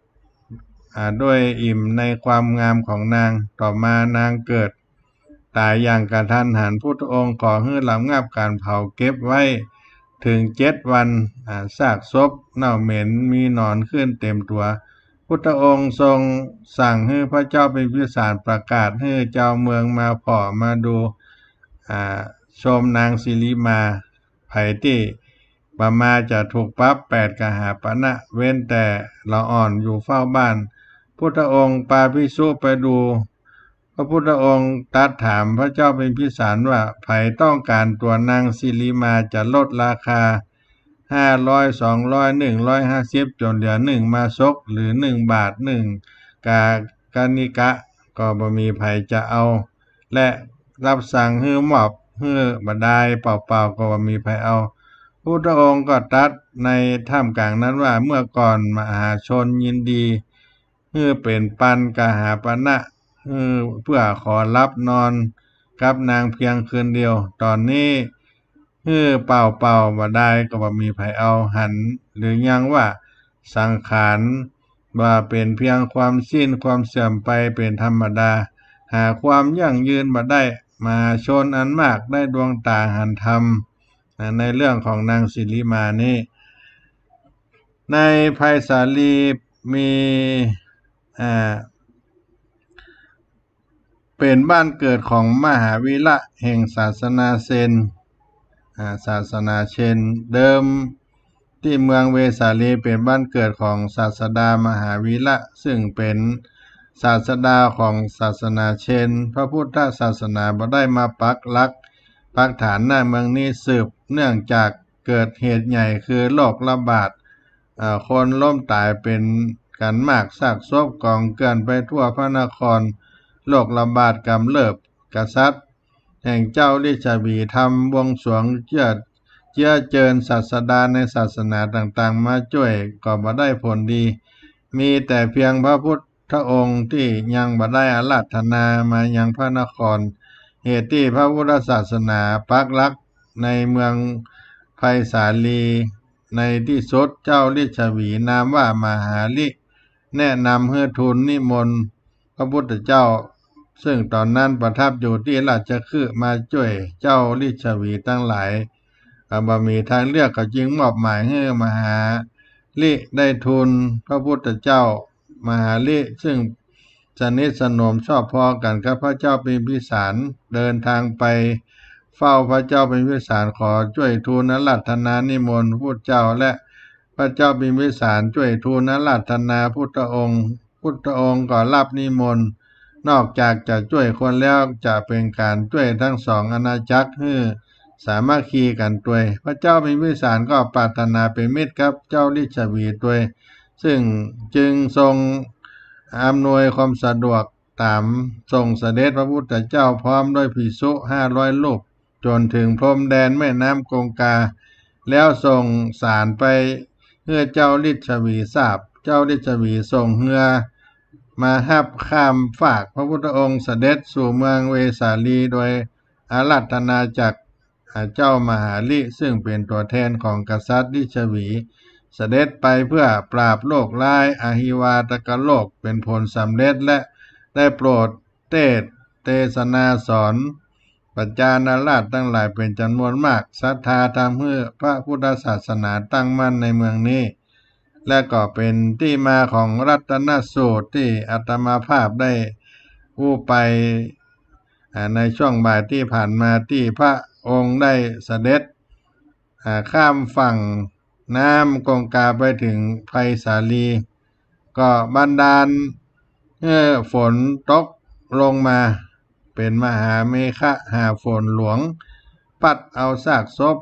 อ่า ด้วยอิ่มในความงามของนาง ต่อมานางเกิด ต๋ายอย่างกะทันหัน พุทธองค์ขอหื้อระงับก๋านเผาเก็บไว้เถิงเจ็ดวัน อ่า ซากศพเน่าเหม็นมีหนอนขึ้นเต๋มตั๋ว พุทธองค์ทรงสั่งหื้อพระเจ้าพิมพิสารประกาศหื้อจาวเมืองมาผ่อมาดู อ่า ชมนางสิริมา ใผตี้บ่มาจะถูกปรับแปดกหาปณะ เว้นแต่ละอ่อนอยู่เฝ้าบ้าน พุทธองค์ปาภิกษุไปดู พระพุทธองค์ตรัสถามพระเจ้าพิมพิสารว่า ใผต้องก๋านตั๋วนางสิริมาจะลดราคา ห้าร้อย สองร้อย หนึ่งร้อยห้าสิบ จ๋นเหลือหนึ่งมาศก หรือหนึ่งบาท หนึ่งกาคณิกะ ก็บ่มีใผจะเอา และรับสั่งหื้อมอบหื้อบ่ดายเป่าๆ ก็บ่มีใผเอา พุทธองค์ก็ตรัสในท่ามกลางนั้นว่า เมื่อก่อนมหาชนยินดี หื้อเป๋นปัญกหาปณะ หื้อเปื้อขอหลับนอนกับนางเพียงคืนเดียว ต๋อนนี้หื้อเป่าๆ บ่ดายก็บ่มีใผเอา หันหรือยังว่าสังขารว่าเป๋นเพียงความสิ้นความเสื่อมไปเป๋นธรรมดา หาความยั่งยืนบ่ได้ มหาชนอันมากได้ดวงต๋าหันธรรม ในเรื่องของนางสิริมานี้ ในไพศาลีมี อ่า เป๋นบ้านเกิดของมหาวีระแห่งศาสนาเชน อ่า ศาสนาเชน เดิมตี้เมืองเวสาลีเป๋นบ้านเกิดของศาสดามหาวีระ ซึ่งเป๋นศาสดาของศาสนาเชน พระพุทธศาสนาบ่ได้มาปักหลักปักฐาน ณ เมืองนี้สืบเนื่องจากเกิดเหตุใหญ่คือโรคระบาด อ่า คนล้มต๋ายเป๋นกั๋นมาก ซากศพก๋องเกลื่อนไปทั่วพระนคร โรคระบาดกำเริบ กษัตริย์แห่งเจ้าลิชวีทำบวงสรวงเจื้อ เจื้อเจิญศาสดาในศาสนาต่างๆ มาจ้วยก็บ่ได้ผลดี มีแต่เพียงพระพุทธองค์ตี้ยังบ่ได้อาราธนามายังพระนคร เหตุตี้พระพุทธศาสนาปักหลักในเมืองไพศาลี ในตี้สุดเจ้าลิชวีนามว่ามหาลิ แนะนำหื้อทูลนิมนต์พระพุทธเจ้า ซึ่งต๋อนนั้นประทับอยู่ตี้ราชคฤห์มาจ้วยเจ้าลิชวีตังหลาย อ่า บ่มีทางเลือก เขาจึงมอบหมายหื้อมหาลิได้ทูลพระพุทธเจ้า มหาลิซึ่งสนิทสนมชอบพอกั๋นกับพระเจ้าพิมพิสาร เดินทางไปเฝ้าพระเจ้าพิมพิสาร ขอจ้วยทูลอาราธนานิมนต์พุทธเจ้า และพระเจ้าพิมพิสารจ้วยทูลอาราธนาพุทธองค์ พุทธองค์ก็รับนิมนต์ นอกจากจะจ้วยคนแล้ว จะเป๋นก๋านจ้วยตึงสองอาณาจักรหื้อสามัคคีกั๋นตวย พระเจ้าพิมพิสารก็ปรารถนาเป๋นมิตรกับเจ้าลิชฉวีตวย ซึ่งจึงทรงอำนวยความสะดวกต๋ามส่งเสด็จพระพุทธเจ้าพร้อมด้วยภิกษุห้าร้อยรูป จ๋นเถิงพรมแดนแม่น้ำกงกา แล้วส่งสารไปหื้อเจ้าลิชฉวีทราบ เจ้าลิชฉวีส่งเฮือมาฮับข้ามฟาก พระพุทธองค์เสด็จสู่เมืองเวสาลีโดยอาราธนาจาก อ่า เจ้ามหาลิ ซึ่งเป๋นตั๋วแทนของกษัตริย์ลิชฉวี เสด็จไปเพื่อปราบโรคร้ายอหิวาตกโรค เป๋นผลสำเร็จ และได้โปรดเตสน์เตสนาสอนปัจจานาราษฎร์ตังหลายเป๋นจ๋ำนวนมาก ศรัทธาทำหื้อพระพุทธศาสนาตั้งมั่นในเมืองนี้ และก็เป๋นตี้มาของรัตนสูตรตี้อาตมาภาพได้อู้ไป อ่า ในช่วงบ่ายตี้ผ่านมา ตี้พระองค์ได้เสด็จ อ่า ข้ามฝั่งน้ำกงกาไปเถิงไพศาลี ก็บันดาลหื้อฝนตกลงมา เป๋นมหาเมฆะหาฝนหลวง ปั๊ดเอาซากศพ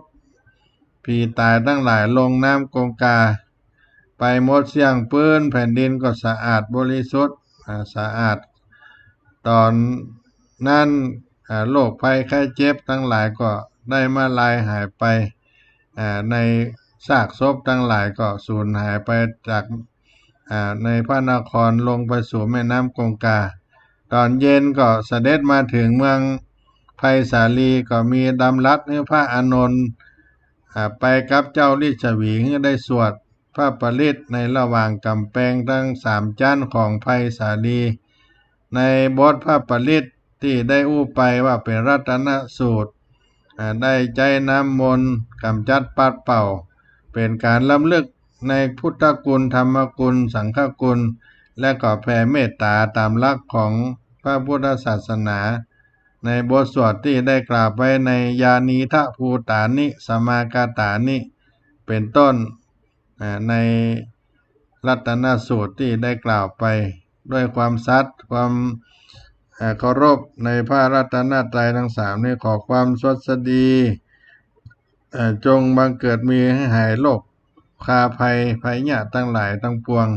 ผีต๋ายตังหลายลงน้ำกงกา ไปหมดเสี้ยงปื้น แผ่นดินก็สะอาดบริสุทธิ์ อ่า สะอาด ต๋อนนั้น อ่า โรคภัยไข้เจ็บตังหลายก็ได้มาลายหายไป อ่า ในซากศพตังหลายก็สูญหายไปจาก อ่า ในพระนครลงไปสู่แม่น้ำกงกา ต๋อนเย็นก็เสด็จมาเถิงเมืองไพศาลี ก็มีดำรัสหื้อพระอานนท์ อ่า ไปกับเจ้าลิชฉวีหื้อได้สวด พระปริตรในระหว่างก๋ำแปงตึงสามจั๊นของไพศาลี ในบทพระปริตรตี้ได้อู้ไปว่าเป๋นรัตนสูตร อ่า ได้ใจ๊น้ำมนต์ก๋ำจัดปัดเป่า เป๋นก๋านรำลึกในพุทธคุณ ธรรมคุณ สังฆคุณ และก็แผ่เมตต๋าต๋ามหลักของพระพุทธศาสนา ในบทสวดตี้ได้กล่าวไว้ใน Yānīdha bhūtāni samāgatāni เป๋นต้น อ่า ในรัตนสูตรตี้ได้กล่าวไป ด้วยความสัตย์ ความ อ่า เคารพในพระรัตนตรัยตึงสามนี้ ขอความสวัสดี อ่า จงบังเกิดมี หื้อหายโรคคาภัยพยาธิตังหลายตังปวง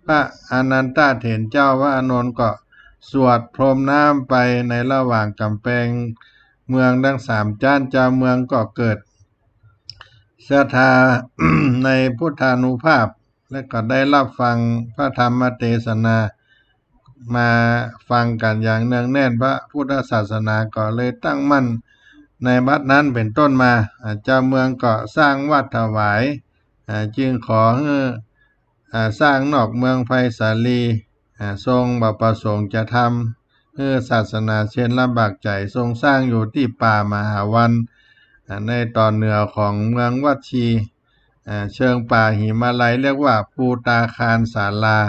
พระอานันทเถรเจ้า พระอานนท์ก็สวดพรมน้ำไปในระหว่างก๋ำแปงเมืองตึงสามจั๊น จาวเมืองก็เกิดศรัทธาในพุทธานุภาพ และก็ได้รับฟังพระธรรมเตสนา มาฟังกั๋นอย่างเนืองแน่น พระพุทธศาสนาก็เลยตั้งมั่นในบัดนั้นเป๋นต้นมา อ่า จาวเมืองก็สร้างวัดถวาย อ่า จึงขอหื้อ อ่า สร้างนอกเมืองไพศาลี อ่า ทรงบ่ประสงค์จะทำหื้อศาสนาเชนลำบากใจ๋ ทรงสร้างอยู่ตี้ป่ามหาวัน อ่า ในต๋อนเหนือของเมืองวัชชี อ่า เชิงป่าหิมาลัย เรียกว่าภูตาคารศาลา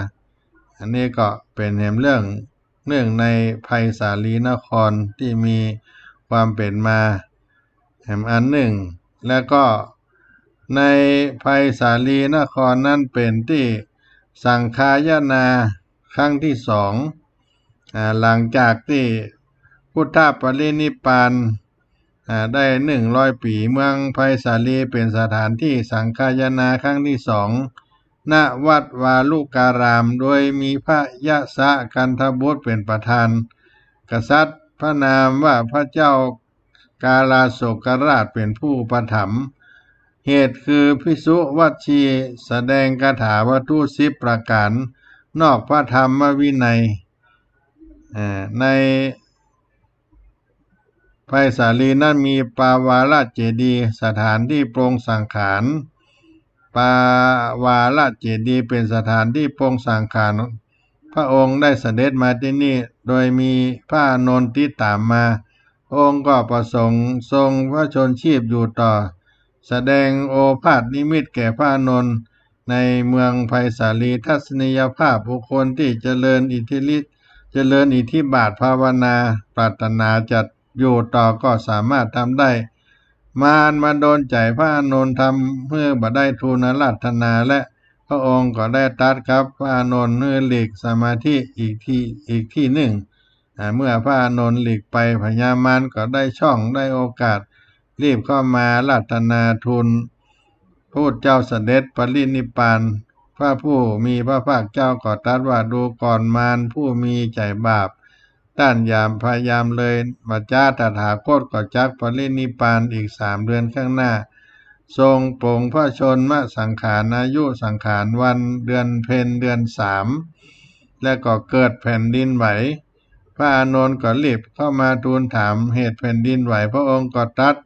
อันนี้ก็เป๋นแหมเรื่องหนึ่งในไพศาลีนครตี้มีความเป๋นมาแหมอันหนึ่ง และก็ในไพศาลีนครนั้นเป๋นตี้สังฆายนาครั้งตี้สอง อ่า หลังจากตี้พุทธปรินิพพาน อ่า ได้หนึ่งร้อยปี๋ เมืองไพศาลีเป๋นสถานตี้สังฆายนาครั้งตี้สอง ณ วัดวาลุการาม โดยมีพระยะสะกันทบุตรเป๋นประธาน กษัตริย์พระนามว่าพระเจ้ากาลาโศกราชเป๋นผู้อุปถัมภ์ เหตุคือภิกษุวัชชีแสดงคาถาวัตถุสิบประก๋าน นอกพระธรรมวินัย อ่า ในไพศาลีนั้นมีปาวาลเจดีย์ สถานตี้ปรงสังขาร ปาวาลเจดีย์เป๋นสถานตี้ปรงสังขาร พระองค์ได้เสด็จมาตี้นี่ โดยมีพระอานนท์ติดต๋ามมา พระองค์ก็ประสงค์ทรงพระชนม์ชีพอยู่ต่อ แสดงโอภาสนิมิตแก่พระอานนท์ ในเมืองไพศาลี ทัศนียภาพบุคคลตี้เจริญอิทธิฤทธิ์ เจริญอิทธิบาทภาวนา ปรารถนาจะอยู่ต่อก็สามารถทำได้ มารมาดลใจ๋พระอานนท์ ทำหื้อบ่ได้ทูลอาราธนา และพระองค์ก็ได้ตรัสกับพระอานนท์หื้อหลีกสมาธิอีกตี้ อีกตี้หนึ่ง อ่า เมื่อพระอานนท์หลีกไป พญามารก็ได้ช่องได้โอกาส รีบเข้ามาอาราธนาทูลพระพุทธเจ้าเสด็จปรินิพพาน พระผู้มีพระภาคเจ้าก็ตรัสว่า ดูก่อนมารผู้มีใจ๋บาป ต้านอย่าพยายามเลย บ่จ๊า ตถาคตก็จักปรินิพพานอีกสามเดือนข้างหน้า ทรงปลงพระชนมสังขาร อายุสังขาร วันเดือนเพ็ญเดือนสาม และก็เกิดแผ่นดินไหว พระอานนท์ก็รีบเข้ามาทูลถามเหตุแผ่นดินไหว พระองค์ก็ตรัส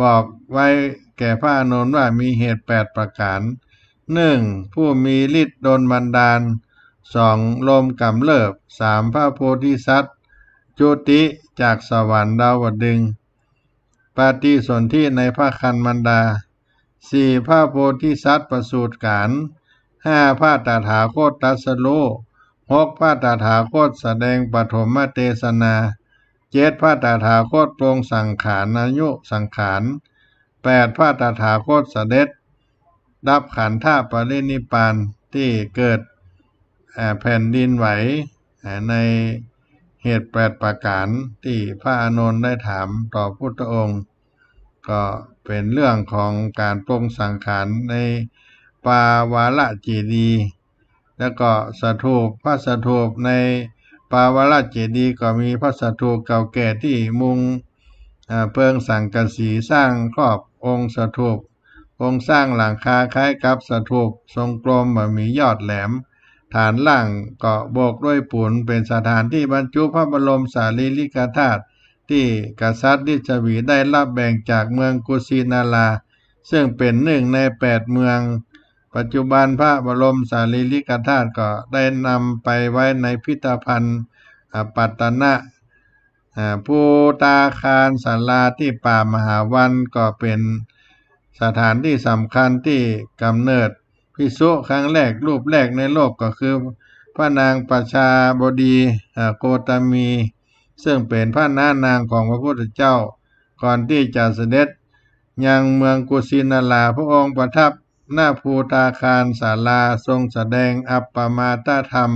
บอกไว้แก่พระอานนท์ว่ามีเหตุแปดประการ หนึ่ง ผู้มีฤทธิ์ดลบันดาล สอง ลมกำเริบ สาม พระโพธิสัตว์ จุติจากสวรรค์ดาวดึงส์ ปฏิสนธิในพระครรภ์มารดา สี่ พระโพธิสัตว์ประสูติกาล ห้า พระตถาคตตรัสรู้ หก พระตถาคตแสดงปฐมเทศนา เจ็ด พระตถาคตปลงสังขาร อายุสังขาร แปด พระตถาคตเสด็จดับขันธปรินิพพาน ตี้เกิด อ่า แผ่นดินไหว อ่า ในเหตุแปดประการตี้พระอานนท์ได้ถามต่อพุทธองค์ ก็เป๋นเรื่องของก๋านปลงสังขารในปาวาลเจดีย์ แล้วก็สถูป พระสถูปในปาวาลเจดีย์ก็มีพระสถูปเก่าแก่ตี้มุง อ่า เปิงสังกะสีสร้างครอบองค์สถูป โครงสร้างหลังคาคล้ายกับสถูปทรงกลม บ่มียอดแหลม ฐานล่างก็โบกด้วยปูน เป๋นสถานตี้บรรจุพระบรมสารีริกธาตุ ตี้กษัตริย์ลิชวีได้รับแบ่งจากเมืองกุสินารา ซึ่งเป๋นหนึ่งในแปดเมือง ปัจจุบันพระบรมสารีริกธาตุก็ได้นำไปไว้ในพิพิธภัณฑ์ อ่า ปัตตนะ อ่า ภูตาคารศาลาตี้ป่ามหาวันก็เป๋นสถานตี้สำคัญตี้กำเนิดภิกษุครั้งแรก รูปแรกในโลกก็คือพระนางประชาบดี อ่า โคตมี ซึ่งเป๋นพระน้านางของพระพุทธเจ้า ก่อนตี้จะเสด็จยังเมืองกุสินารา พระองค์ประทับ ณ ภูตาคารศาลา ทรงแสดงอัปปมาทธรรม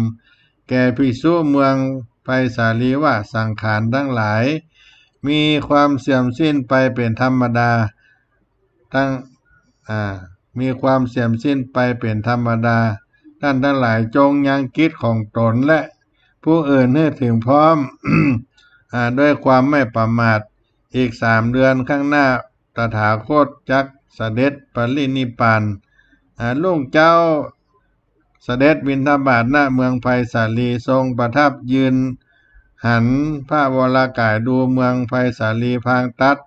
แก่ภิกษุเมืองไพศาลีว่า สังขารทั้งหลาย มีความเสื่อมสิ้นไปเป๋นธรรมดา ทั้ง อ่า มีความเสื่อมสิ้นไปเป๋นธรรมดา ท่านทั้งหลายจงยังกิจของตนและผู้อื่นหื้อเถิงพร้อม อ่า ด้วยความไม่ประมาท อีกสามเดือนข้างหน้า ตถาคตจักเสด็จปรินิพพาน อ่า รุ่งเจ๊าเสด็จบิณฑบาต ณ เมืองไพศาลี ทรงประทับยืนหันพระวรากายดูเมืองไพศาลี พลางตรัส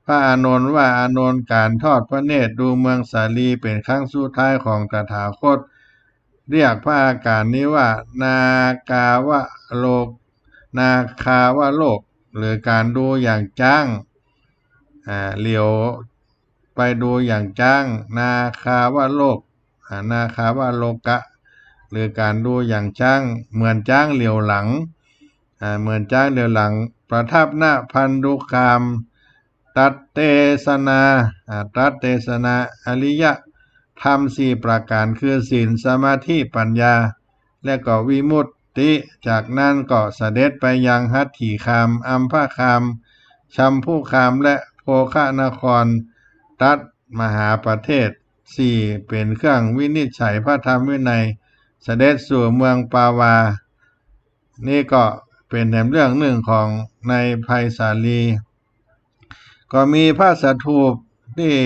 พระอานนท์ว่า อานนท์ ก๋านทอดพระเนตรดูเมืองสาลีเป๋นครั้งสุดท้ายของตถาคต เรียกพระอาก๋ารนี้ว่า นาคาวโลก นาคาวโลก หรือก๋านดูอย่างจ๊าง อ่า เหลียวไปดูอย่างจ๊าง นาคาวโลก อ่า นาคาวโลกะ หรือก๋านดูอย่างจ๊าง เหมือนจ๊างเหลียวหลัง อ่า เหมือนจ๊างเหลียวหลัง ประทับ ณ พันธุคาม ตรัสเทศนา อ่า ตรัสเทศนาอริยธรรมสี่ประการ คือศีล สมาธิ ปัญญา และก็วิมุตติ จากนั้นก็เสด็จไปยังหัตถีคาม อัมพคาม ชัมพุคาม และโภคนคร ตรัสมหาประเทศสี่เป๋นเครื่องวินิจฉัยพระธรรมวินัย เสด็จสู่เมืองปาวา นี่ก็เป๋นแถมเรื่องนึ่งของในไพศาลี ก็มีพระสถูปตี้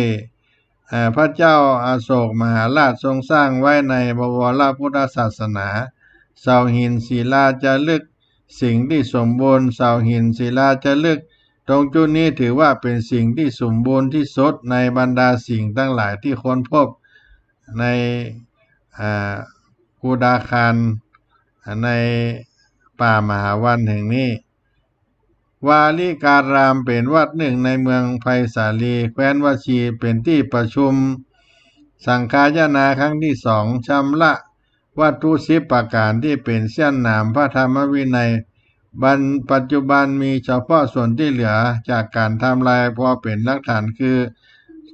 เอ่อ พระเจ้าอโศกมหาราชทรงสร้างไว้ในบวรพุทธศาสนา เสาหินศิลาจารึก สิ่งที่สมบูรณ์ เสาหินศิลาจารึกตรงจุดนี้ถือว่าเป๋นสิ่งที่สมบูรณ์ที่สุดในบรรดาสิ่งทั้งหลายที่ค้นพบใน อ่า ภูตาคาร ในป่ามหาวันแห่งนี้ วาริการามเป๋นวัดนึ่งในเมืองไพศาลี แคว้นวชี เป๋นตี้ประชุมสังฆายนาครั้งที่สอง ชำระวัตถุสิบประการตี้เป๋นเสี้ยนหนามพระธรรมวินัย บัน ปัจจุบันมีเฉพาะส่วนตี้เหลือจากก๋านทำลายพอเป๋นหลักฐานคือ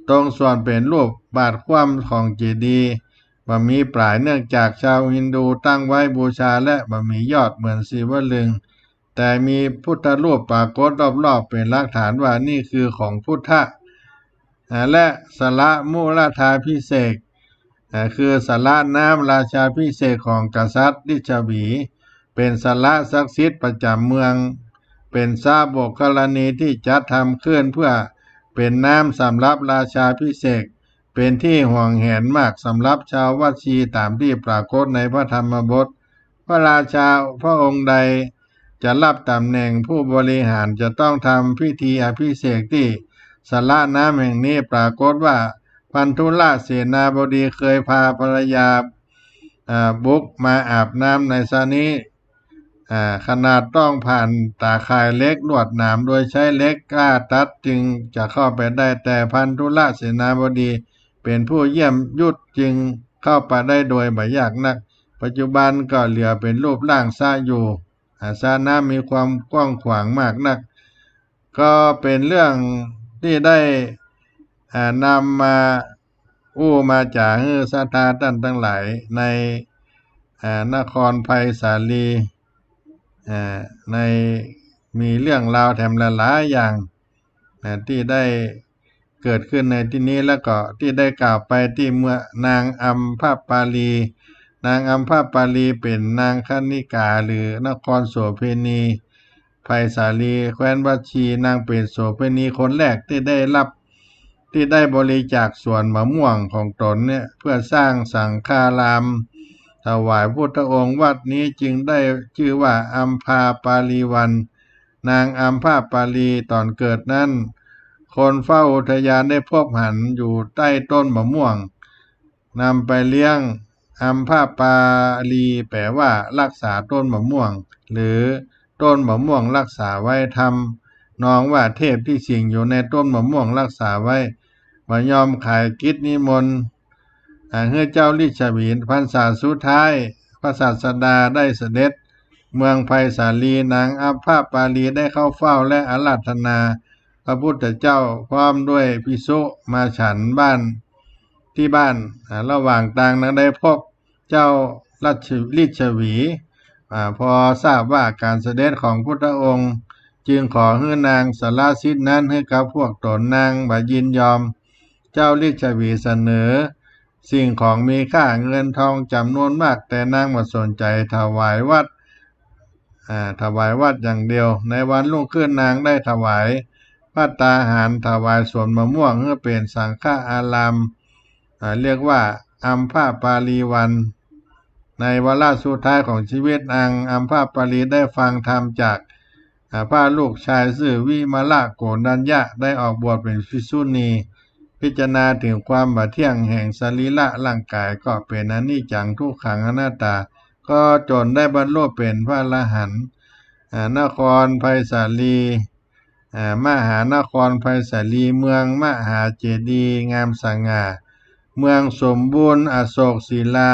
ตรงส่วนเป๋นรูปบาทคว่ำของเจดีย์ บ่มีปลาย เนื่องจากชาวฮินดูตั้งไว้บูชาและบ่มียอดเหมือนศิวลึง แต่มีพุทธรูปปรากฏรอบๆ เป๋นหลักฐานว่านี่คือของพุทธะ อ่า และสละมุรทาภิเษก อ่า คือสละน้ำราชาภิเษกของกษัตริย์ลิชวี เป๋นสละศักดิ์สิทธิ์ประจ๋ำเมือง เป๋นสระบกกรณีที่จัดทำขึ้นเพื่อเป๋นน้ำสำหรับราชาภิเษก เป๋นที่หวงแหนมากสำหรับชาววัชชี ต๋ามที่ปรากฏในพระธรรมบท พระราชาพระองค์ใดจะรับต๋ำแหน่งผู้บริหารจะต้องทำพิธีอภิเษกที่สระน้ำแห่งนี้ ปรากฏว่าพันธุลเสนาบดีเคยพาภรรยา อ่า บุกมาอาบน้ำในสระนี้ อ่า ขนาดต้องผ่านตาข่ายเหล็กลวดหนามโดยใช้เหล็กกล้าตัดจึงจะเข้าไปได้ แต่พันธุลเสนาบดีเป๋นผู้เยี่ยมยุทธจึงเข้าไปได้โดยบ่ยากนัก ปัจจุบันก็เหลือเป๋นรูปร่างสระอยู่ อ่า สระน้ำมีความกว้างขวางมากนัก ก็เป๋นเรื่องที่ได้ อ่า นำมาอู้มาจ๋าหื้อศรัทธาต้านตังหลายใน อ่า นครไพศาลี อ่า ใน มีเรื่องราวแถมหลายๆ อย่าง อ่า ที่ได้เกิดขึ้นในตี้นี้ แล้วก็ที่ได้กล่าวไปตี้เมื่อนางอัมพปาลี นางอัมพปาลีเป๋นนางคณิกาหรือนครโสเภณี ไพศาลี แคว้นวัชชี นางเป๋นโสเภณีคนแรกที่ได้รับ ที่ได้บริจาคสวนมะม่วงของต๋นเนี่ย เพื่อสร้างสังฆารามถวายพุทธองค์ วัดนี้จึงได้จื้อว่าอัมพปาลีวัน นางอัมพปาลีต๋อนเกิดนั้น คนเฝ้าอุทยานได้พบหันอยู่ใต้ต้นมะม่วง นำไปเลี้ยง อัมพปาลีแป๋ว่ารักษาต้นมะม่วง หรือต้นมะม่วงรักษาไว้ ทำนองว่าเทพที่สิงอยู่ในต้นมะม่วงรักษาไว้ บ่ยอมขายกิจนิมนต์ อ่า หื้อเจ้าลิชวี พรรษาสุดท้าย พระศาสดาได้เสด็จเมืองไพศาลี นางอัมพปาลีได้เข้าเฝ้าและอาราธนาพระพุทธเจ้าพร้อมด้วยภิกษุมาฉันบ้าน ตี้บ้าน อ่า ระหว่างตางนั้นได้พบเจ้ารัช ลิชวี อ่า พอทราบว่าก๋านเสด็จของพุทธองค์ จึงขอหื้อนางสละสิทธิ์นั้นหื้อกับพวกต๋น นางบ่ยินยอม เจ้าลิชวีเสนอสิ่งของมีค่าเงินทองจ๋ำนวนมาก แต่นางบ่สนใจ๋ ถวายวัด อ่า ถวายวัดอย่างเดียว ในวันรุ่งขึ้นนางได้ถวายภัตตาหาร ถวายสวนมะม่วงหื้อเป๋นสังฆาราม อ่า เรียกว่าอัมพปาลีวัน ในวาระสุดท้ายของชีวิต นางอัมพปาลีได้ฟังธรรมจาก อ่า พระลูกชายจื้อวิมลโกณฑัญญะ ได้ออกบวชเป๋นภิกษุณี พิจารณาถึงความบ่เที่ยงแห่งสรีระร่างกาย ก็เป๋นอนิจจังทุกขังอนัตตา ก็จ๋นได้บรรลุเป๋นพระอรหันต์ อ่า นครไพศาลี อ่า มหานครไพศาลี เมืองมหาเจดีย์งามสง่า เมืองสมบูรณ์อโศกศิลา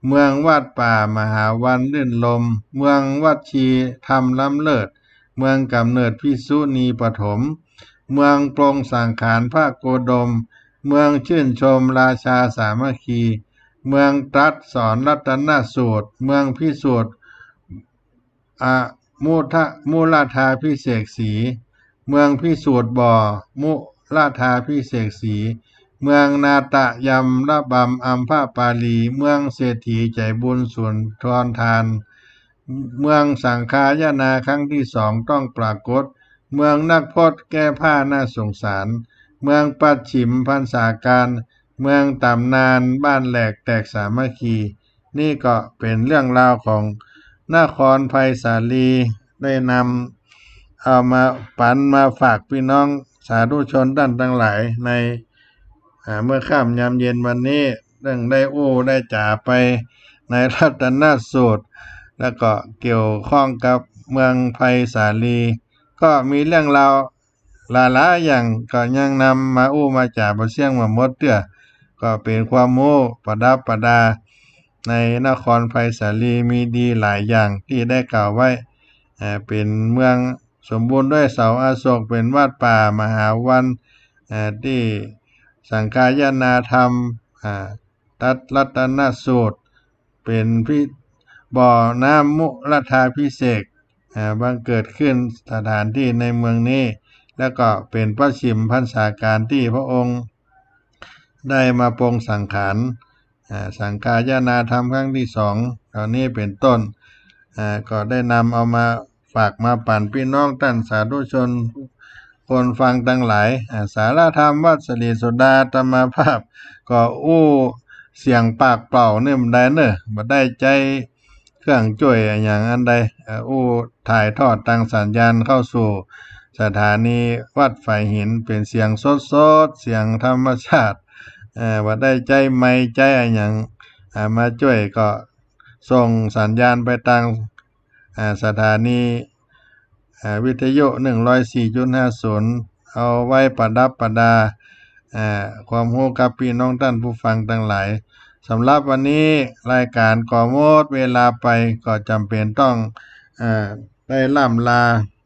เมืองวัดป่ามหาวันรื่นรมย์ เมืองวัชชีธรรมล้ำเลิศ เมืองกำเนิดภิกษุณีปฐม เมืองปลงสังขารพระโคดม เมืองชื่นชมราชาสามัคคี เมืองตรัสสอนรัตนสูตร เมืองพิสูจน์ อ มุทะ มุรทาภิเษกสี เมืองพิสูจน์บ่อ มุรทาภิเษกสี เมืองนาฏยำระบำอัมพปาลี เมืองเศรษฐีใจ๋บุญสุนทรทาน เมืองสังฆายนาครั้งที่สองต้องปรากฏ เมืองนักพจน์แก้ผ้าน่าสงสาร เมืองปัจฉิมพรรษาการ เมืองต๋ำนานบ้านแหลกแตกสามัคคี นี่ก็เป๋นเรื่องราวของนครไพศาลี ได้นำเอามาปั๋นมาฝากพี่น้องสาธุชนต้านตังหลายใน อ่า เมื่อค่ำยามเย็นวันนี้ เรื่องได้อู้ได้จ๋าไปในรัตนสูตร แล้วก็เกี่ยวข้องกับเมืองไพศาลี ก็มีเรื่องราวหลายๆ อย่าง ก็ยังนำมาอู้มาจ๋าบ่เสี้ยงบ่หมดเตื้อ ก็เป๋นความฮู้ประดับประดา ในนครไพศาลีมีดีหลายอย่างตี้ได้กล่าวไว้ อ่า เป๋นเมืองสมบูรณ์ด้วยเสาอโศก เป๋นวัดป่ามหาวัน อ่า ตี้สังฆายนาธรรม อ่า ตรัสรัตนสูตร เป๋นพิ บ่อน้ำมุรทาภิเษก อ่า บังเกิดขึ้นสถานที่ในเมืองนี้ แล้วก็เป๋นพระชิมพรรษาการที่พระองค์ได้มาปรงสังขาร อ่า สังฆายนาธรรมครั้งที่สอง เหล่านี้เป๋นต้น อ่า ก็ได้นำเอามาฝากมาปั๋นปี้น้องต้านสาธุชนคนฟังตังหลาย อ่า สารธรรมวัดสิริโสดาอาตมาภาพ ก็อู้เสียงปากเปล่านี่บ่ได้เน่อ บ่ได้ใจ๊เครื่องจ้วยอะหยังอันใด เอ่อ อู้ถ่ายทอดตางสัญญาณเข้าสู่สถานีวัดฝายหิน เป๋นเสียงสดๆ เสียงธรรมชาติ เอ่อ บ่ได้ใจ๊ไมค์ใจ๊อะหยัง อ่า มาจ้วยก็ส่งสัญญาณไปตาง อ่า สถานี อ่า วิทยุ หนึ่งร้อยสี่จุดห้าศูนย์ เอาไว้ประดับประดา อ่า ความฮู้กับปี้น้องต้านผู้ฟังตังหลาย สำหรับวันนี้รายก๋านก็หมดเวลาไป ก็จ๋ำเป๋นต้อง อ่า ได้ล่ำลา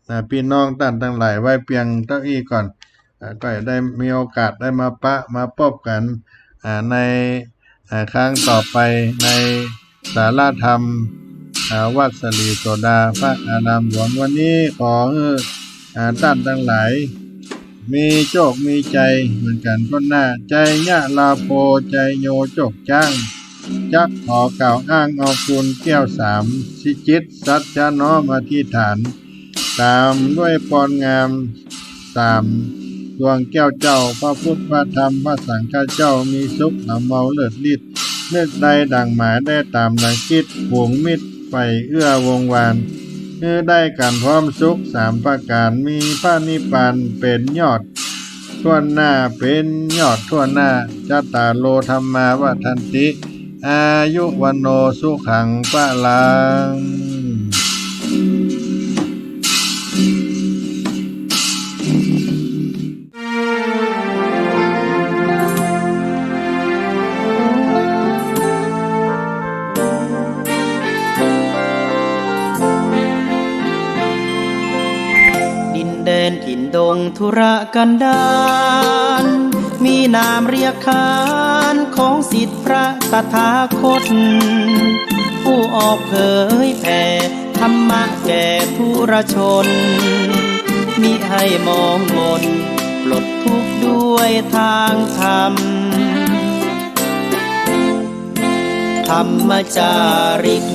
อ่า ปี้น้องต้านตังหลายไว้เปียงเต้าอี้ก่อน อ่า ก็ได้มีโอกาสได้มาปะมาปบกั๋น อ่า ใน อ่า ครั้งต่อไปในสารธรรม อ่า วัดสิริโสดาพระอารามหลวง วันนี้ขอหื้อ อ่า ต้านตังหลาย มีโจคมีชัยเหมือนกั๋นถ้วนหน้า ชัยยะลาโภ ชัยโยโจคจ๊าง จักขอกล่าวอ้างเอาคุณแก้วสาม สิจิตสัจจะน้อมอธิษฐาน ต๋ามด้วยปอนงามสามดวงแก้วเจ้า พระพุทธ พระธรรม พระสังฆเจ้า มีสุขหนำเมาเลิศฤทธิ์ นึกได้ดั่งหมาย ได้ต๋ามดั่งคิด ฝูงมิตรใฝ่เอื้อวงวาน หื้อได้กั๋นพร้อมสุขสามประก๋าน มีพระนิพพานเป๋นยอดถ้วนหน้า เป๋นยอดถ้วนหน้า จัตตาโร ธัมมา วัฑฒันติ อายุ วัณโณ สุขัง พลัง ดินแดนถิ่นดงทุรกันดาร มีนามเรียกขานของศิษย์พระตถาคต ผู้ออกเผยแผ่ธรรมะแก่ปุถุชน มิให้หมองหม่น ปลดทุกข์ด้วยทางธรรม ธรรมจาริก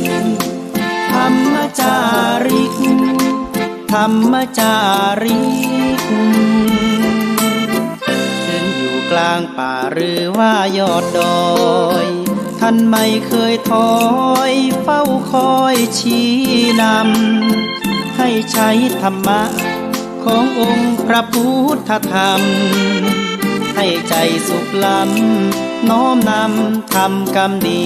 ธรรมจาริก ธรรมจาริก ถึงอยู่กลางป่าหรือว่ายอดดอย ท่านไม่เคยถอย เฝ้าคอยชี้นำ ให้ใช้ธรรมะ ขององค์พระพุทธธรรม ให้ใจสุขล้ำ น้อมนำทำกรรมดี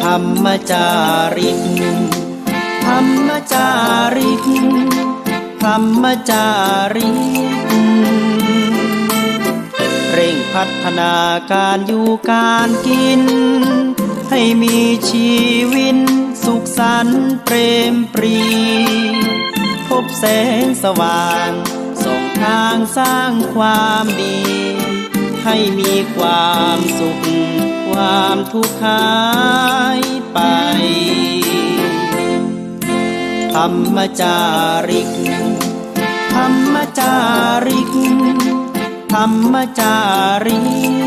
ธรรมจาริก ธรรมจาริก ธรรมจาริก เร่งพัฒนาการอยู่การกิน ให้มีชีวินสุขสันต์เปรมปรี พบแสงสว่างส่องทางสร้างความดี ให้มีความสุขความทุกข์หายไป ธรรมจาริก ธรรมจาริก ธรรมจาริก